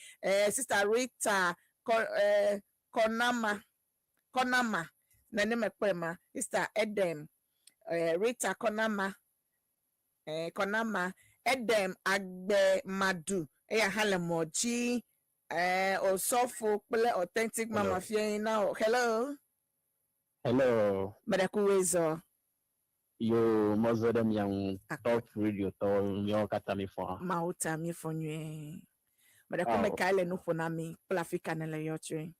Sister Rita Kɔnama Kɔnama nene mekpɔe ma. Sister Edem Rita Kɔnama Kɔnama Edem Agbe Madu eya hã le mɔ dzi. Osɔfo kple Authentic Mama Hello. fia na o. Hello. Hello. Meɖe kuwoe zɔ. Yo, mɔzɔ ɖe mia ŋu. Top Radio tɔwo miawo katã mi fɔ. Mawu ta mi fɔ nyuie. Meɖe ku Awo. me kae le nu ƒo na mi kple afi ka ne le yɔ tsoe.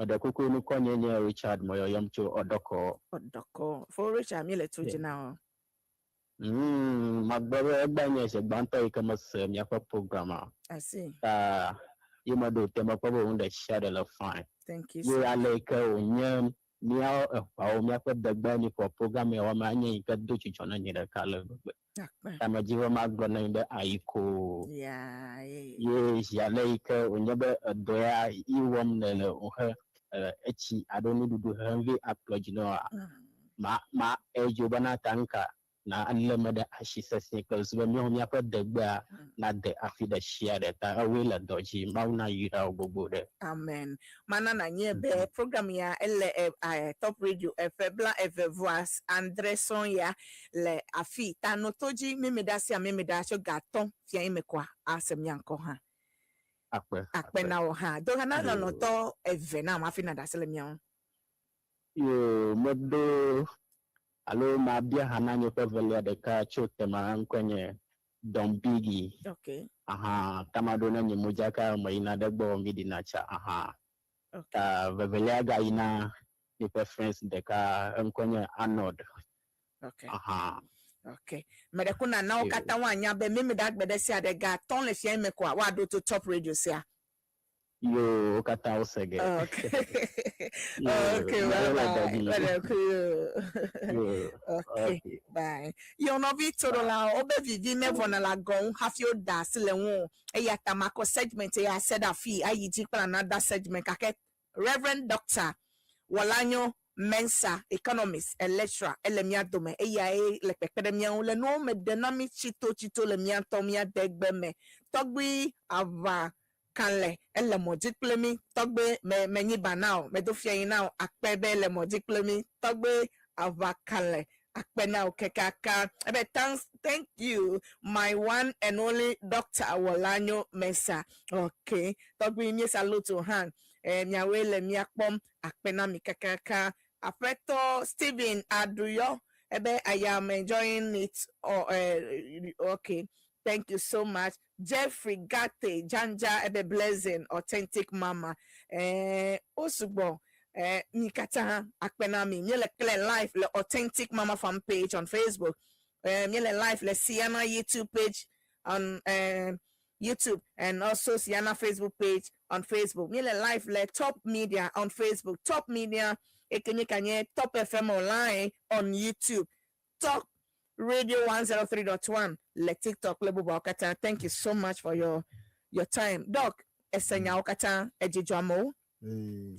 Meɖe kuku nukɔ nye nye Richard mɔyɔyɔm tso Ɔdɔkɔ. Ɔdɔkɔ. Fo Richard mi le to dzi na o. Magblɔ be egba nye zi gbãtɔ yi ke mese miaƒe program a. I see. Ta ye meɖo te mekpɔ be nu ɖe sia ɖe le fine. Thank you Ye so ale yi ke wònye míawo eƒawo míaƒe degbe mi ƒo program ya wɔm anye yi ke do dzidzɔ na nye ɖeka le gbegbe. Akpe. Ta medzi be magblɔ na mi be ayi ko. Yeah, ye. Ye zi ale yi ke wònye be edɔ ya yi wɔm nèle wòhe etsi alo nuɖuɖu hem vɛ akplɔ dzi na woa, ma edzo bena tanka na alé me ɖe asi sesĩe kple susu be míawo míaƒe degbea nade afi ɖe sia ɖe ta ewoe le dɔ dzi Mawu na yra wo gbogbo ɖe. Amen. Mana na nye be program ya ele Top Radio eƒe 20.5 sɔŋ ya le afi ta no to dzi mími ɖa sia mími ɖa tso ga 3 fia yi me koa ase mia ŋkɔ hã. Akpe. Akpe na wo hã. Do hã na lɔlɔ̃tɔ eve na hafi na ɖe asi le mia ŋu. Yo medo alo mabia hã na nye ƒe evelia ɖeka tso tema ŋkɔe nye Don Biggie. Okay. Aha, tamaɖo ne nye modzaka meyina ɖe gbɔ mi ɖina tsa. Aha. Okay. Ta vevelia gayina míaƒe friends ɖeka eŋkɔe nye Arnold. Okay. Aha. Okay. Meɖe ku na na wo katã woanya be mími ɖa gbe ɖe sia ɖe ga 5 le fia yi me koa woaɖo to Top Radio sia. Yo, wo katã wose ge. Okay. Yo, Okay, míawo bye le bye. dɔ dzi. Meɖe ku yo. Yo, Okay. okay. Bye. Yo nɔvi toɖolawo wobe vivi mevɔna le agɔ ŋu hafi woda asi le ŋu o. Eya ta makɔ segment ya se ɖe afi ayi dzi kple another segment gake Reverend Doctor Wɔlanyo Mensa, economist and lecturer, ele mía dome eyae le kpekpe ɖe mía ŋu le nuwo me ɖe na mí tsitotsito le mía ŋutɔ mía degbe me. Tɔgbui aʋa kalẽ ele mɔ dzi kple mí. Tɔgbe me menyi ba na o, medo fia yi na o akpe be le mɔ dzi kple mí. Tɔgbe aʋa kalẽ akpe na o kekaka. Ebe thanks, thank you, my one and only Doctor Wɔlanyo Mensa. Okay, tɔgbui mí salute o hã. Miawoe le mía kpɔm akpe na mi kakaka. Aƒetɔ Stephen Aduyɔ ebe I am enjoying it. Oh, okay. Thank you so much. Jeffrey Gate Janja ebe blessing authentic mama. Osugbɔ mi katã akpe na mi. Míele kple live le Authentic Mama fan page on Facebook. Míele live le Siana YouTube page on YouTube and also Siana Facebook page on Facebook. Míele live le Top Media on Facebook. Top Media ekenye kanye Top FM online on YouTube. Top Radio 103.1 le TikTok le bubuawo katã. Thank you so much for your time. Doc, esenyawo katã edzidzɔ amewo. Ee,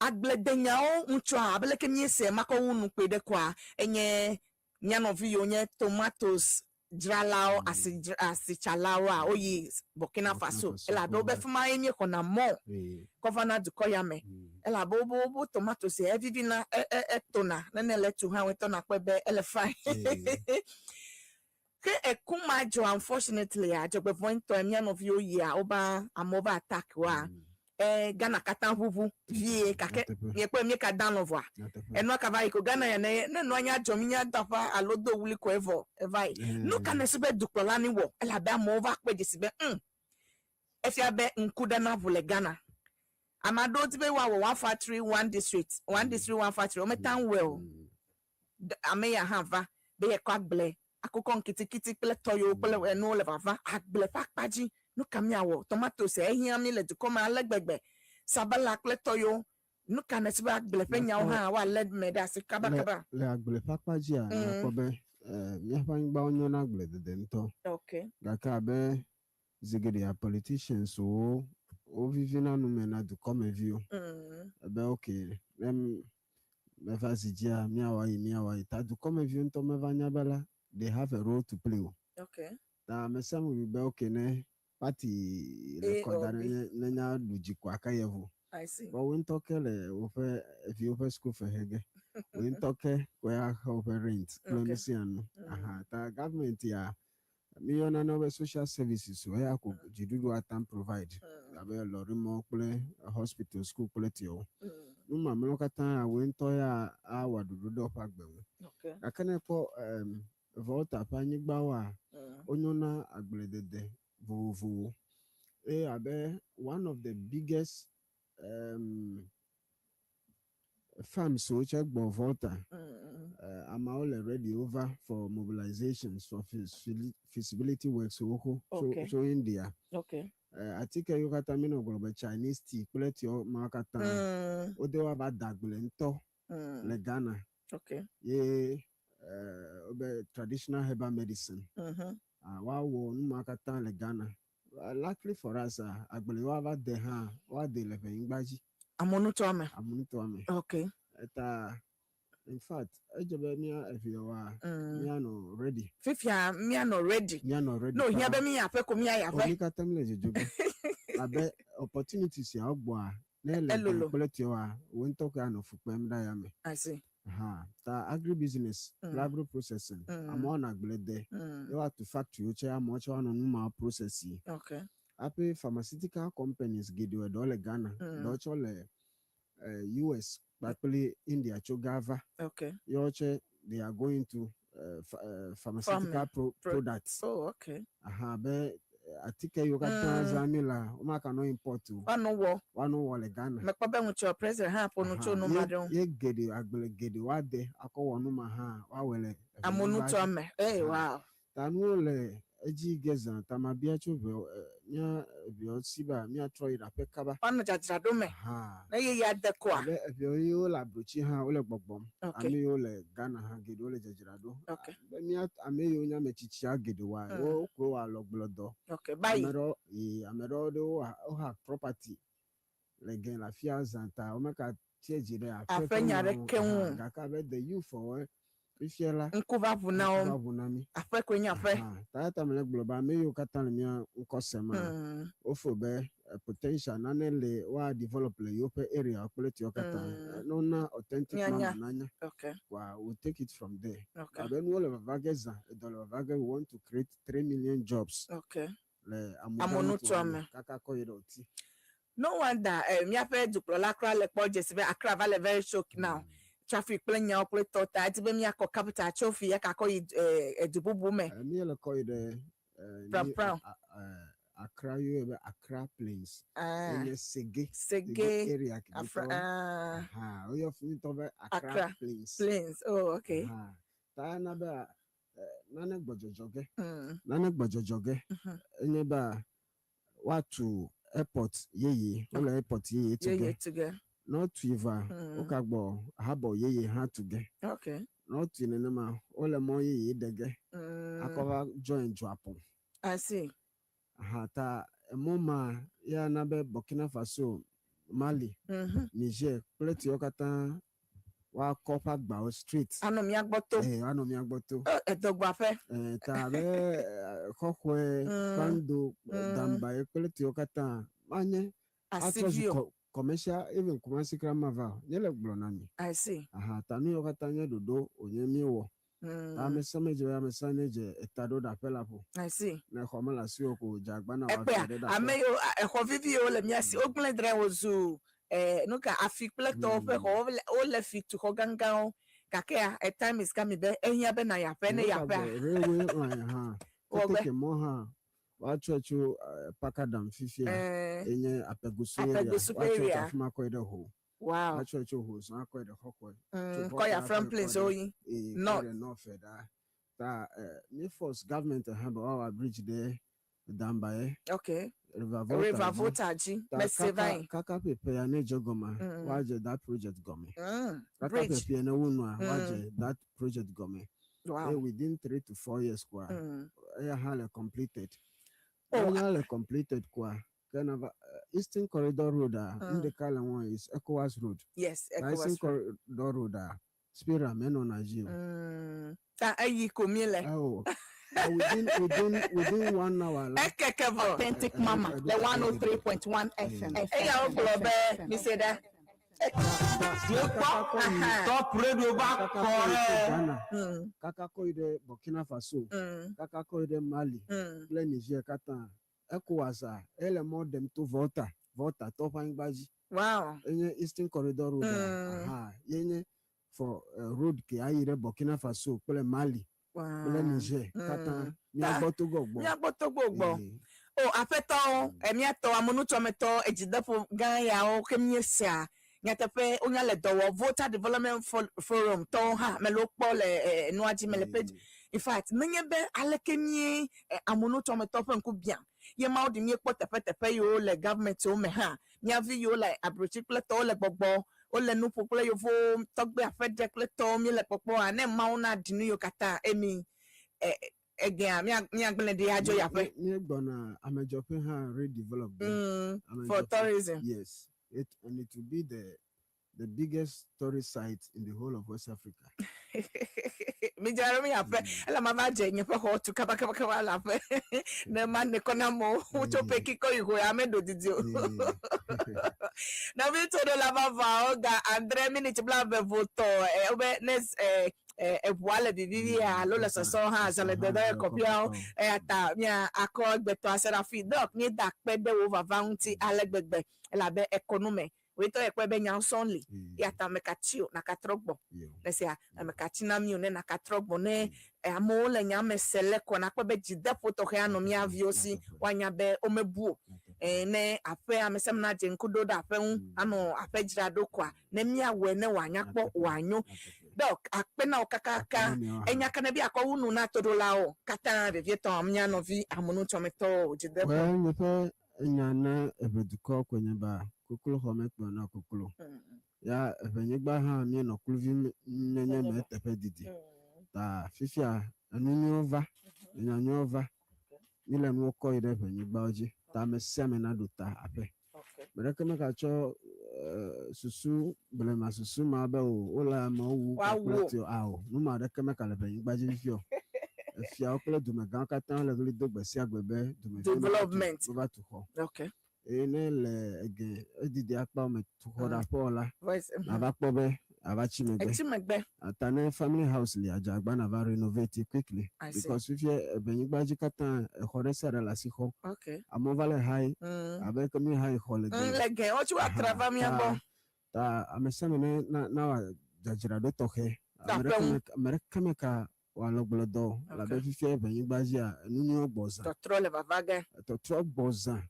Agbledenyawo ŋutsua abe leke míese makɔ wu nu kpe ɖe koa enye mía nɔvi yiwo nye tomatoes dzralawo asi asitsalawoa woyi Burkina Burkina Faso Faso, elabe wobe fi ma ye míexɔna mɔ kɔ vana dukɔ ya me elabe wobe tomatoes ya evivina etona nene le tu hã wotɔ nakpɔe be ele fine. Ke eku ma dzɔ unfortunately a dzɔgbevɔ̃etɔe mía nɔviwo yia woba amewo va attack woa. Eh, Ghana katã ʋuʋu vie gake miekpɔe míeka da lɔ̃ vɔa enua kava yi ko Ghana ya ne ne nua nya dzɔ mi nya do aƒa alo do wli ko evɔ eva yi. Nu ka nèsu be dukplɔla ni wɔ elabe amewo va kpɔe dzesi be ŋ efia be ŋku ɖe na ʋu le Ghana. Ame aɖewo di be woawɔ one factory one district, one district one factory womete ŋu wɔe o. Ame ya hã va be yekɔ agble akokɔ ŋkitikiti kple tɔyewo kple enuwo le vava agble ƒe akpa dzi. Nu ka míawɔ? Tomatosi ehiã mí le dukɔ me ale gbegbe. Sabala kple tɔyewo. Nu ka nèsi be agble ƒe nyawo hã woalé eme ɖe asi kabakaba? Le agble ƒe akpa dzia, nàkpɔ be míaƒe anyigbawo nyo na agbledede ŋutɔ. Gake abe zi geɖea politicians wo wovivina nu me na dukɔmeviwo be ok ne meva zi dzia míawɔ ayi míawɔ ayi ta dukɔmeviwo ŋutɔ meva nya be la they have a role to play o. Ta ame sia ame bui be ok ne party le kɔ da ɖe ne nya ɖu dzi koa ke ye vo. Vɔ wo ŋutɔ ke le woƒe viwo ƒe school fe he ge. Wo ŋutɔ ke koe axe woƒe rent kple nu sia nu. Aha ta government ya Míeyɔna na wo be social services o, eya ko dziɖuɖu ate ŋu provide abe lɔrimɔ kple hospital, school kple tiawo. Nu mamlɛwo katã wòe ŋutɔ ya awɔ ɖoɖo ɖe woƒe agbe ŋu. Gake ne èkpɔ Volta ƒe anyigbawoa, wonyo na agbledede vovovowo. Eye abe one of the biggest um, farms wo tse gbɔ Volta. Ameawo le ready wova for mobilizations for feasibility works xoxo tso India. Atike yiwo katã mi nɔ gblɔ be Chinese tea kple tea mawo katã wode woava da agble ŋutɔ le Ghana. Ye wobe traditional herbal medicine. Woawɔ nu ma katã le Ghana. Luckily for us, agble woava de hã woade le ʋenyigba dzi. Amonutoa me. Amonutoa me. Eta in fact edze be mía eviawoa míanɔ ready. Fifia míanɔ ready. Míanɔ ready. Ne wòhiã be míyi aƒe ko míayi aƒe. Mí katã míle dzodzo ge. Abe opportunity siawo gbɔa ne ele Elolo. kple tiɔa wò ŋutɔ koe anɔ fu kpem ɖe ayame. I see. Aha ta agri business kple agro processing amewo anɔ agble de ye woatu factory wo tse amewo tse woanɔ nu mawo process yi. Hafi pharmaceutical companies geɖewo eɖewo le Ghana, eɖewo tsɛ le US kpakple India tso ga va. Ye woawo tse they are going to pharmaceutical products. Oh, okay. Aha, be atike yiwo katã zãm mi lea, womaganɔ import o. Woanɔ wɔ. Woanɔ wɔ le Ghana. Mekpɔ be ŋutsua president hã ƒo nu tso nu ma ɖe ŋu. Ye geɖe, agble geɖe woade akɔ wɔ nu ma hã, woawɔe le Amonutoa me. Hey, wow. Ta nuwo le edzi ge zã ta mabia tso ʋewo mía ʋewo si be míatrɔ yi ɖe aƒe kaba. Woanɔ dzadzraɖo me ne yeyea de koa. Abe ʋewo yiwo le abrotsi hã wole gbɔgbɔm. Ame yiwo le Ghana hã geɖewo le dzadzraɖo. Be mía ame yiwo nye ame tsitsia geɖewoa, wo koe wɔ alɔgblɔdɔ. Ame ɖewo, ame ɖewo ɖewo woha property le gɛ le afia zã ta womeka tsia dzi ɖe aƒe ƒe nya ɖeke ŋu o. Gake abe the youth ɔ fifia la, ŋku va ʋu na wo. Ŋku va ʋu na mí. Aƒe koe nye aƒe. Aha, ta eya ta mele gblɔ be ame yiwo katã le mía ŋkɔ sem maa, wofeel be potential nane le woa develop le yewoƒe area kple etiawo katã. Ne wona authentic Míanya. mama nanya, kpoa we take it from there. Abe nuwo le vava ge zã, edɔ le vava ge, we want to create 3 million jobs le Amonutoa me. Kaka kɔ yi ɖe wòti. No wonder míaƒe dukplɔla kura le kpɔ dzesi be Accra va le very choke now. Traffic kple nyawo kple tɔ ta edi be míakɔ capital tso fi ya kakɔ yi edu bubu me. Míele kɔ yi ɖe Pram Pram. Accra yɔe be Accra Plains. Enye Sege. Sege. Area Afra. Aha, woyɔ fi ŋutɔ be Accra, Accra Plains. Plains. Oh, okay. Aha. Ta na be nane gbɔdzɔdzɔ ge. Nane gbɔdzɔdzɔ ge. Enye be woatu airport yeye. Wole airport yeye tu ge. Yeye tu ge. Ne wotui va, wogagbɔ harbour yeye hã tu ge. Ne wotui nenema, wole mɔ yeye ɖe ge. Akɔ va join Dzuapo. I see. Aha, ta emɔ ma ya na be Burkina Faso, Mali, Niger kple tiwo katã woakɔ ƒe agbawo straight. Anɔ mía gbɔ to. Ee, anɔ mía gbɔ to. Edɔgbaƒe. Ta abe xɔxɔe, kpando, dambaye kple tiwo katã manye atrɔ zu commercial even Kumasi kura mava o. Nye le gblɔ na mi. I see. Aha, ta nu yiwo katã nye ɖoɖo wònye míewɔ. Ame sia ame dze be ame sia ame dze eta ɖo ɖe aƒe la ƒo. I see. Ne xɔ mele asiwò ko dze agba na wò Ekpɔea, avia ɖe ɖe aƒe. ame yiwo exɔ vivi yiwo le mía si, wogblẽ drɛ wòzu eh, nu ka afi kple tɔwo ƒe xɔ, wole wole fi tu xɔ gãgãwo. Gakea, a time is coming be ehiã be nàyi aƒe ne yi aƒea. Railway line hã, Wɔ be. keteke mɔ hã, woatsɔe tso eh, Pakadam fifia, Eh. enye Apegusu area, Apegusu ƒe woatsɔe tso area. afi ma kɔe ɖe Ho. Wow. Woatsɔe tso Ho zã kɔe ɖe Xɔxɔe. Tso Kɔ ya Xɔxɔe Frank akɔe Plains kɔ ɖe- woyi. eh, kɔ North. ɖe North ɖaa. Ta eh, mi force government hã be woawɔ bridge ɖe Dambaye. Okay. River Volta River dzi. Volta dzi. Ta Mese kaka va yi. kaka ƒeƒe ya ne dze gɔmea, woadze that project gɔme. Kaka Bridge. ƒeƒe ne wu nua, woadze that project gɔme. Wow. Eye within 3 to 4 years koa, eya hã le completed. Oh, Eya le completed koa, ke nava Eastern Corridor Road a, nu ɖeka le ŋua is ECOWAS Road. Yes, Ta ECOWAS Eastern Road. Corridor Road a, Spira menɔna dzi o. Ta eyi ko míele. Oh. Within one hour la. Ekeke vɔ. Authentic Mama, the 103.1 FM. Eya wogblɔ be mise ɖa. Diekpɔ Top Radio va Kaka kɔ kɔ yi ɖe. ɖe Ghana, kaka kɔ yi ɖe Burkina Faso, kaka kɔ yi ɖe Mali kple Niger katã. ECOWAS a, ele mɔ ɖem to Volta, Volta tɔ ƒe anyigba dzi. Enye Eastern Corridor Road a, aha, ye nye for road ke ayi ɖe Burkina Faso kple Mali kple Niger katã. Míagbɔ Togo gbɔ. Míagbɔ Togo gbɔ. O aƒetɔwo, míatɔ amenutsɔmetɔ edzideƒo gã yawo ke míesea nyateƒe wonya le dɔ wɔ Volta Development Forum tɔwo hã mele wo kpɔ le nua dzi mele page. In fact, menye be aleke mí amenutsɔmetɔ ƒe ŋku biã ye mawo ɖi míekpɔ teƒe teƒe yiwo le government wo me hã míavi yiwo le abrotsi kple tɔwo le gbɔgbɔ wole nu ƒo kple yevowo tɔgbe aƒe ɖe kple tɔwo míele kpɔkpɔ a ne mawo na ɖi nu yiwo katã emi egea míagblẽ ɖi adzo yi aƒe. Míegbɔna Amedzɔƒe hã redevelop. For tourism. Yes, and it will be the biggest tourist site in the whole of West Africa. Mi dzra ɖo mi aƒe ele ma va dze nye ƒe xɔ tu kabakabakaba le aƒe ne ma ne kɔ na amewo tso peki kɔ yi ho ya meɖo didi o. Nɔvi tso ɖo la vavawo ga 7 miniti 23 wobe ne eʋua le vivivi alo le sɔsɔ hã zɔ le dɔdɔ kɔƒeawo eya ta mía akɔ egbetɔ ase ɖe afi dɔk míeda akpe ɖe wo vava ŋuti ale gbegbe elabe ekɔnume wòyetɔ ekpɔe be nyawo sɔŋ li eya ta mekatsi o nakatrɔ gbɔ nesia mekatsi na mi o ne nakatrɔ gbɔ ne amewo le nya me se le kɔ nakpɔ be dzideƒo tɔxɛ anɔ mía viwo si woanya be womebu o ne aƒe ame sia ame nadze ŋku ɖo ɖe aƒe ŋu anɔ aƒe dzra ɖo koa ne míawɔe ne wòanya kpɔ wòanyo dɔk akpe na wo kakaka enya ka ne bi akɔ wu nu na toɖolawo katã vevietɔ mía nɔvi amenutsɔmetɔwo dzideƒo. Well, nye ƒe enya na eʋedukɔ koe nye ba koklo xɔ mekplɔ na koklo. Ya eʋenyigba hã míenɔ kluvi nyenye me teƒe didi. Ta fifia enu nyuiwo va, enya nyuiwo va. Míle nuwo kɔ yi ɖe eʋenyigbawo dzi. Ta ame sia ame naɖo ta aƒe. Me ɖeke megatsɔ susu blema susu ma be o wole amewo wu Woawu kpakple o. tio ao nu ma ɖeke meka le ʋenyigba dzi fifi o. Efiawo kple dumegãwo katã le ɣli do gbe sia gbe be dumeviwo neva tu- Development. neva tu xɔ. Eye ne le ege edidi akpa me tu xɔ ɖe aƒe la, Voice. nava kpɔ be ava tsi megbe. Etsi megbe. Ata ne family house li adzagba nava renovate it quickly. I see. Because fifia ebenyigba dzi katã exɔ ɖe sia ɖe le asi xɔ. Amewo va le hayi abe ke mi hayi xɔ le ge. Le ge wotsi woatra va mía gbɔ. Ta ame sia ame ne na wa dzadzraɖo tɔxɛ. Ta Ame ƒe ɖeke ŋu. ame ɖeke meka wòalɔ gblɔ dɔ o. Elabe fifia ebenyigba dzia enu nyuiwo gbɔ zã. Tɔtrɔ le vava ge. Tɔtrɔ gbɔ zã.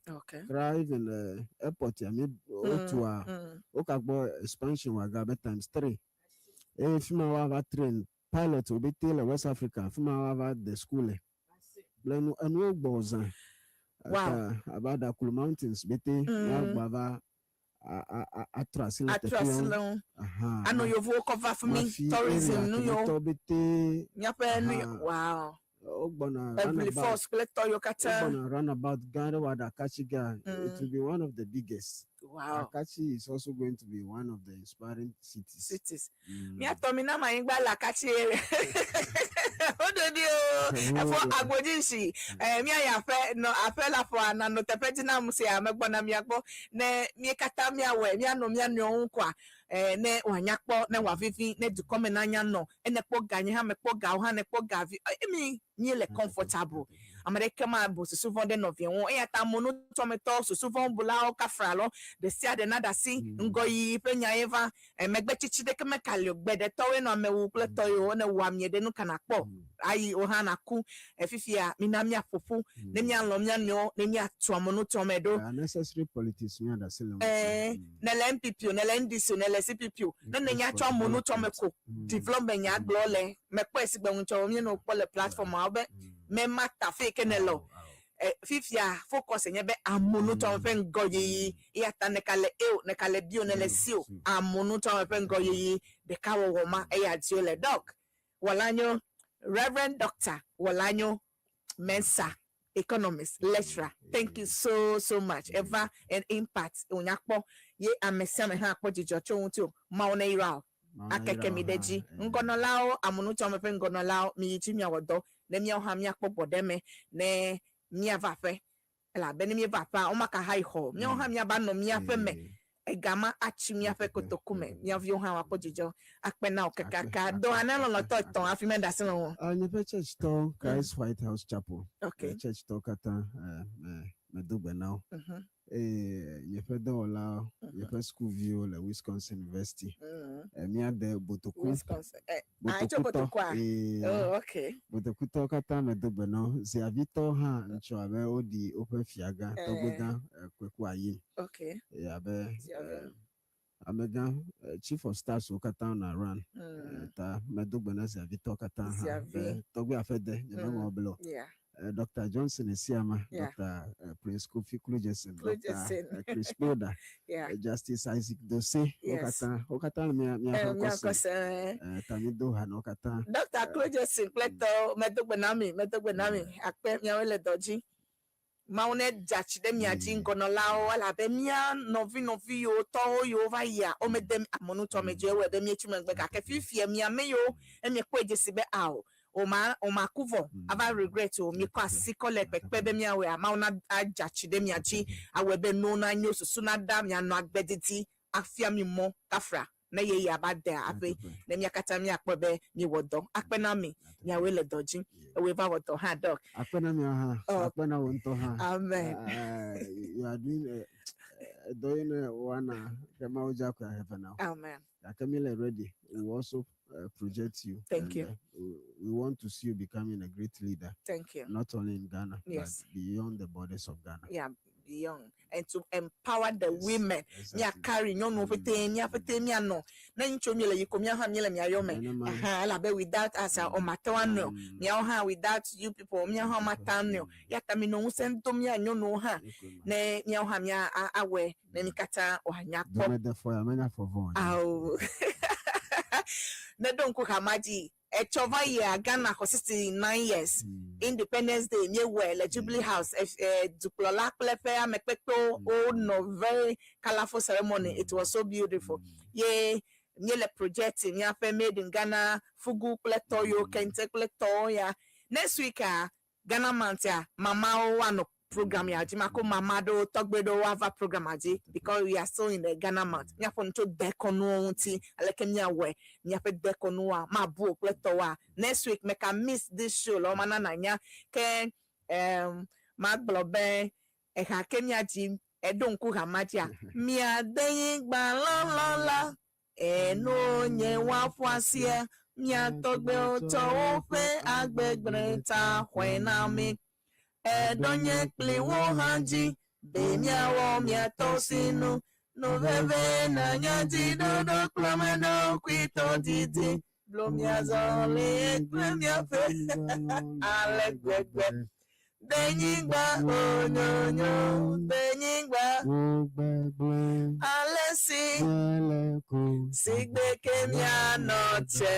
Kra even airport ya mi wotua wokagbɔ expansion wɔ abe times three. Eye fi ma woava train pilot wo bete le West Africa fi ma woava de school le. Kple nu enuwo gbɔ zã. Ta abe Adaklu Mountains bete woagbɔ ava atrɔ asi le Atrɔ asi le teƒewo. ŋu. Aha. Anɔ yevuwo kɔ va fi mi Mafi tourism area nu yiwo. kemetɔ bete. Míaƒe nu Aha. wow. Wogbɔna Ebli roundabout. Falls kple tɔ yiwo katã. Wogbɔna roundabout gã ɖe wɔ ɖe Akatsi ga. It will be one of the biggest. Akatsi is also going to be one of the inspiring cities. Cities. Míatɔ mi na ma anyigba le Akatsi area. Woɖo ɖi o. Efo agbodzi eh mia ya aƒe nɔ aƒe la ƒoa na nɔ teƒe dzi na sia megbɔna mia gbɔ ne mie katã miawɔe mianɔ mia nɔewo ŋu koa eh ne wòanya kpɔ ne wòavivi ne dukɔ me nanya nɔ ene kpɔ ga nye hã mekpɔ ga wo hã nekpɔ ga vi emi míele comfortable ame ɖeke ma bu susu vɔ̃ ɖe nɔvia ŋu eya ta amonutɔmetɔ susu vɔ̃ bulawo kafra lɔ ɖe sia ɖe na ɖe asi ŋgɔyiyi ƒe nya ye va emegbetsitsi ɖeke mekali o gbeɖetɔwoe nɔ amewu kple tɔ yiwo ne wɔ amie ɖe nu ka nakpɔ ayi wo hã naku efifia mina míaƒo ƒu ne míalɔ̃ mía nɔewo ne míatu amonutɔme ɖo Unnecessary politics mi aɖe asi le ŋuti. Eh, ne le NPP o ne le NDC o ne le CPP o ne ne nya tsɔ amonutɔme ko development nya gblɔ le mekpɔe si gbe ŋutsɔ míenɔ kpɔ le platform be mema tafe ke ne le o Eh, fifia focus nye be amonutɔme ƒe ŋgɔyiyi eya ta ne ka le A o ne ka le B o ne le C o amonutɔme ƒe ŋgɔyiyi ɖekawɔwɔ ma eya dzi le doc Wɔlanyo Reverend Doctor Wɔlanyo Mensa economist lecturer thank you so so much eva an impact wònyakpɔ ye ame sia ame hã kpɔ dzidzɔ tso ŋuti o mawu ne yra o akeke mi ɖe dzi ŋgɔnɔlawo amonutɔme ƒe ŋgɔnɔlawo mi yi dzi miawɔ dɔ ne miawo hã miakpɔ gbɔɖeme ne miava aƒe elabe ne mieva aƒea womaka ha yi xɔ miawo hã miava nɔ miaƒe me egama atsi miaƒe kotoku me miaviwo hã woakpɔ dzidzɔ akpe na wo kakaka dɔ ana lɔlɔtɔ etɔ̃ hafi meɖe asi le ŋu. Nye ƒe church tɔ Christ White House Chapel. Church tɔ katã medo gbe na wo. Eye nye ƒe dɔwɔlawo, nye ƒe sukuviwo le Wisconsin University. Míade Botoku. Wisconsin. Ah, tso Botokutɔ. Botokua? Ee. Oh, okay. Botokutɔ katã medo gbe na wo. Ziavitɔwo hã ŋutsu abe woɖi woƒe fiagã, tɔgbegã Kweku Ayim. Eye abe Ziavi. Amegã chief of staffs wo katã nɔ around. Ta medo gbe na ziavitɔwo katã hã Ziavi. be tɔgbe aƒe de nyemeŋlɔ be o. Dr. Johnson Esiama, Dr. Prince Kofi Kludjeson, Dr. Kludjeson. Chris Kpoda, Justice Isaac Dose, wo katã wo katã le mía míaƒe Mía ŋkɔ kɔse. se. Ta mi do ha na wo katã. Dr. Kludjeson kple tɔwo medo gbe na mi medo gbe na mi akpe miawoe le dɔ dzi. Mawu ne dza tsi ɖe mia dzi ŋgɔnɔlawo elabe mía nɔvi nɔvi yiwo tɔwo yiwo va yia womede amonutɔme dzi ewɔe be míetsi megbe gake fifia miame yiwo emiekpɔe dzesi be ao wòma wòma ku vɔ ava regret o miekɔ asi kɔ le kpekpe be miawɔea Mawu na adza tsi ɖe mia dzi awɔe be nuwo nanyo susu naɖa mianɔ agbe didi afia mi mɔ kafra ne yeyea ba de aƒe ne mia katã miakpɔe be miewɔ dɔ akpe na mi miawoe le dɔ dzi ewɔe va wɔ dɔ hã doc. Akpe na miawo hã. Oh. Akpe na wo ŋutɔ hã. Amen. You are doing dɔ yi ne wana ke Mawu dza koe ahefe na wo. Amen. Gake mi le ready. We will also project you. Thank and, you. We want to see you becoming a great leader. Thank you. Not only in Ghana, but beyond the borders of Ghana. Yeah, beyond. And to empower the women. Mia carry nyɔnuwo ƒete mía ƒete mianɔ ne ŋutsu mi le yi ko mía hã míele mia yɔ me. Nenema. Aha, elabe without us a womate ŋu anɔe o. Miawo hã without you people míawo hã womate ŋu anɔe o. Ya ta mi nɔ ŋusẽ dom mía nyɔnuwo hã ne míawo hã mía awɔe ne mi katã wòanya kpɔ. Domedefɔ ya menya fɔ vɔ. Awo. Ne ɖo ŋku hama dzi etsɔ va yia Ghana xɔ 69 years Independence Day míewɔe le Jubilee House dukplɔla kple eƒe amekpekpewo wonɔ very colourful ceremony it was so beautiful ye míele project míaƒe made in Ghana fugu kple tɔyiwo kente kple tɔwo ya next week a Ghana month ya mamawo woanɔ program ya dzi mako mama ɖewo tɔgbe ɖewo ava program dzi because we are still in the Ghana month míaƒo nu tso dekɔnuwo ŋuti aleke míawɔe míaƒe dekɔnuwoa mabu o kple tɔwoa next week meka miss this show le wɔma nana nya ke magblɔ be eha ke míadzi eɖo ŋku hama dzia miade nyigba lɔlɔ la enu nye woaƒo asia mia tɔgbewo tsɔ woƒe agbegblẽ ta xɔe na mi eɖɔ nye kpli wo hã dzi be miawɔ miatɔ sinu nu veve na nya dzi ɖoɖo kplɔ me ɖokuitɔ didi blo miazɔli kple miaƒe ale gbegbe denyigba onyonyo denyigba Wogbegblẽ ale si míele ko. sigbe ke mianɔ tse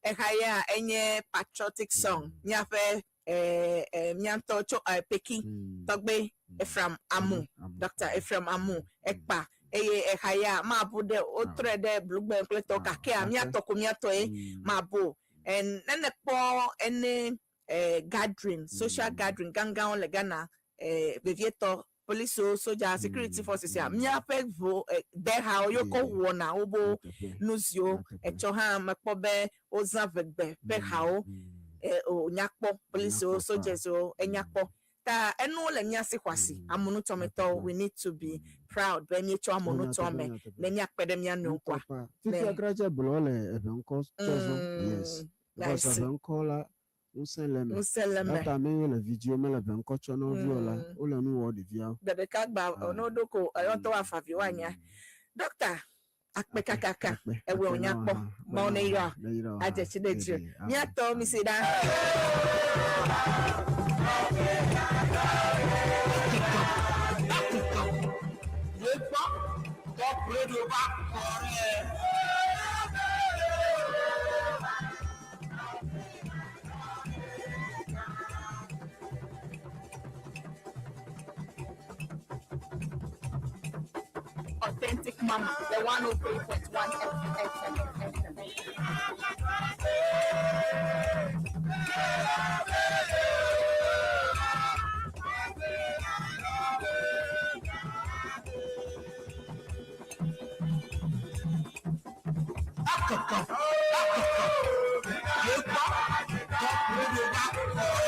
eha ya enye patriotic song míaƒe mía ŋutɔ tso Peki tɔgbe Ephraim Amu Dr. Ephraim Amu ekpa eye eha ya mabu ɖe wotrɔe ɖe blugbe kple tɔ gakea míatɔ ko míatɔ ye mabu. Ne ne kpɔ ene gathering, social gathering gãgãwo le Ghana, vevietɔ polisiwo, soja, security forces ya, míaƒe ʋu dehawo yiwo kɔ wɔna wobo nuziwo. Etsɔ hã mekpɔ be wozã ʋegbe ƒe hawo wònyakpɔ polisiwo, soldiers-wo enyakpɔ. Ta enuwo le mía si xɔasi. Amonutɔmetɔwo, we need to be proud be míetsɔ amonutɔme ne míakpe ɖe mía nɔewo ŋua. Fifia kura tse gblɔ le eʋe ŋkɔ tsɔ zɔ. Yes. Because Nice. eʋe ŋkɔ la ŋusẽ le eme. Ŋusẽ le eme. Eya ta ame yiwo le vidziwo mele ʋe ŋkɔ tsɔ na wo viwo la, wole nu wɔm ɖeviawo. Gbe ɖeka gba ne woɖo ko eya ŋutɔ woafa avi woanya. Ɖɔkta, akpe kakaka. Akpe, Ewɔe akpe wònya na kpɔ. wò hã. Mawu ne yra. Ne yra wò hã. Adze tsi ɖe dzi. Amen. Míatɔ mi se ɖa. Yekpɔ Top Radio va kɔ ɖe. Authentic Mama, the 103.1 FM. Akeke, akeke. Yekpɔ Top Radio va kɔ ɖe.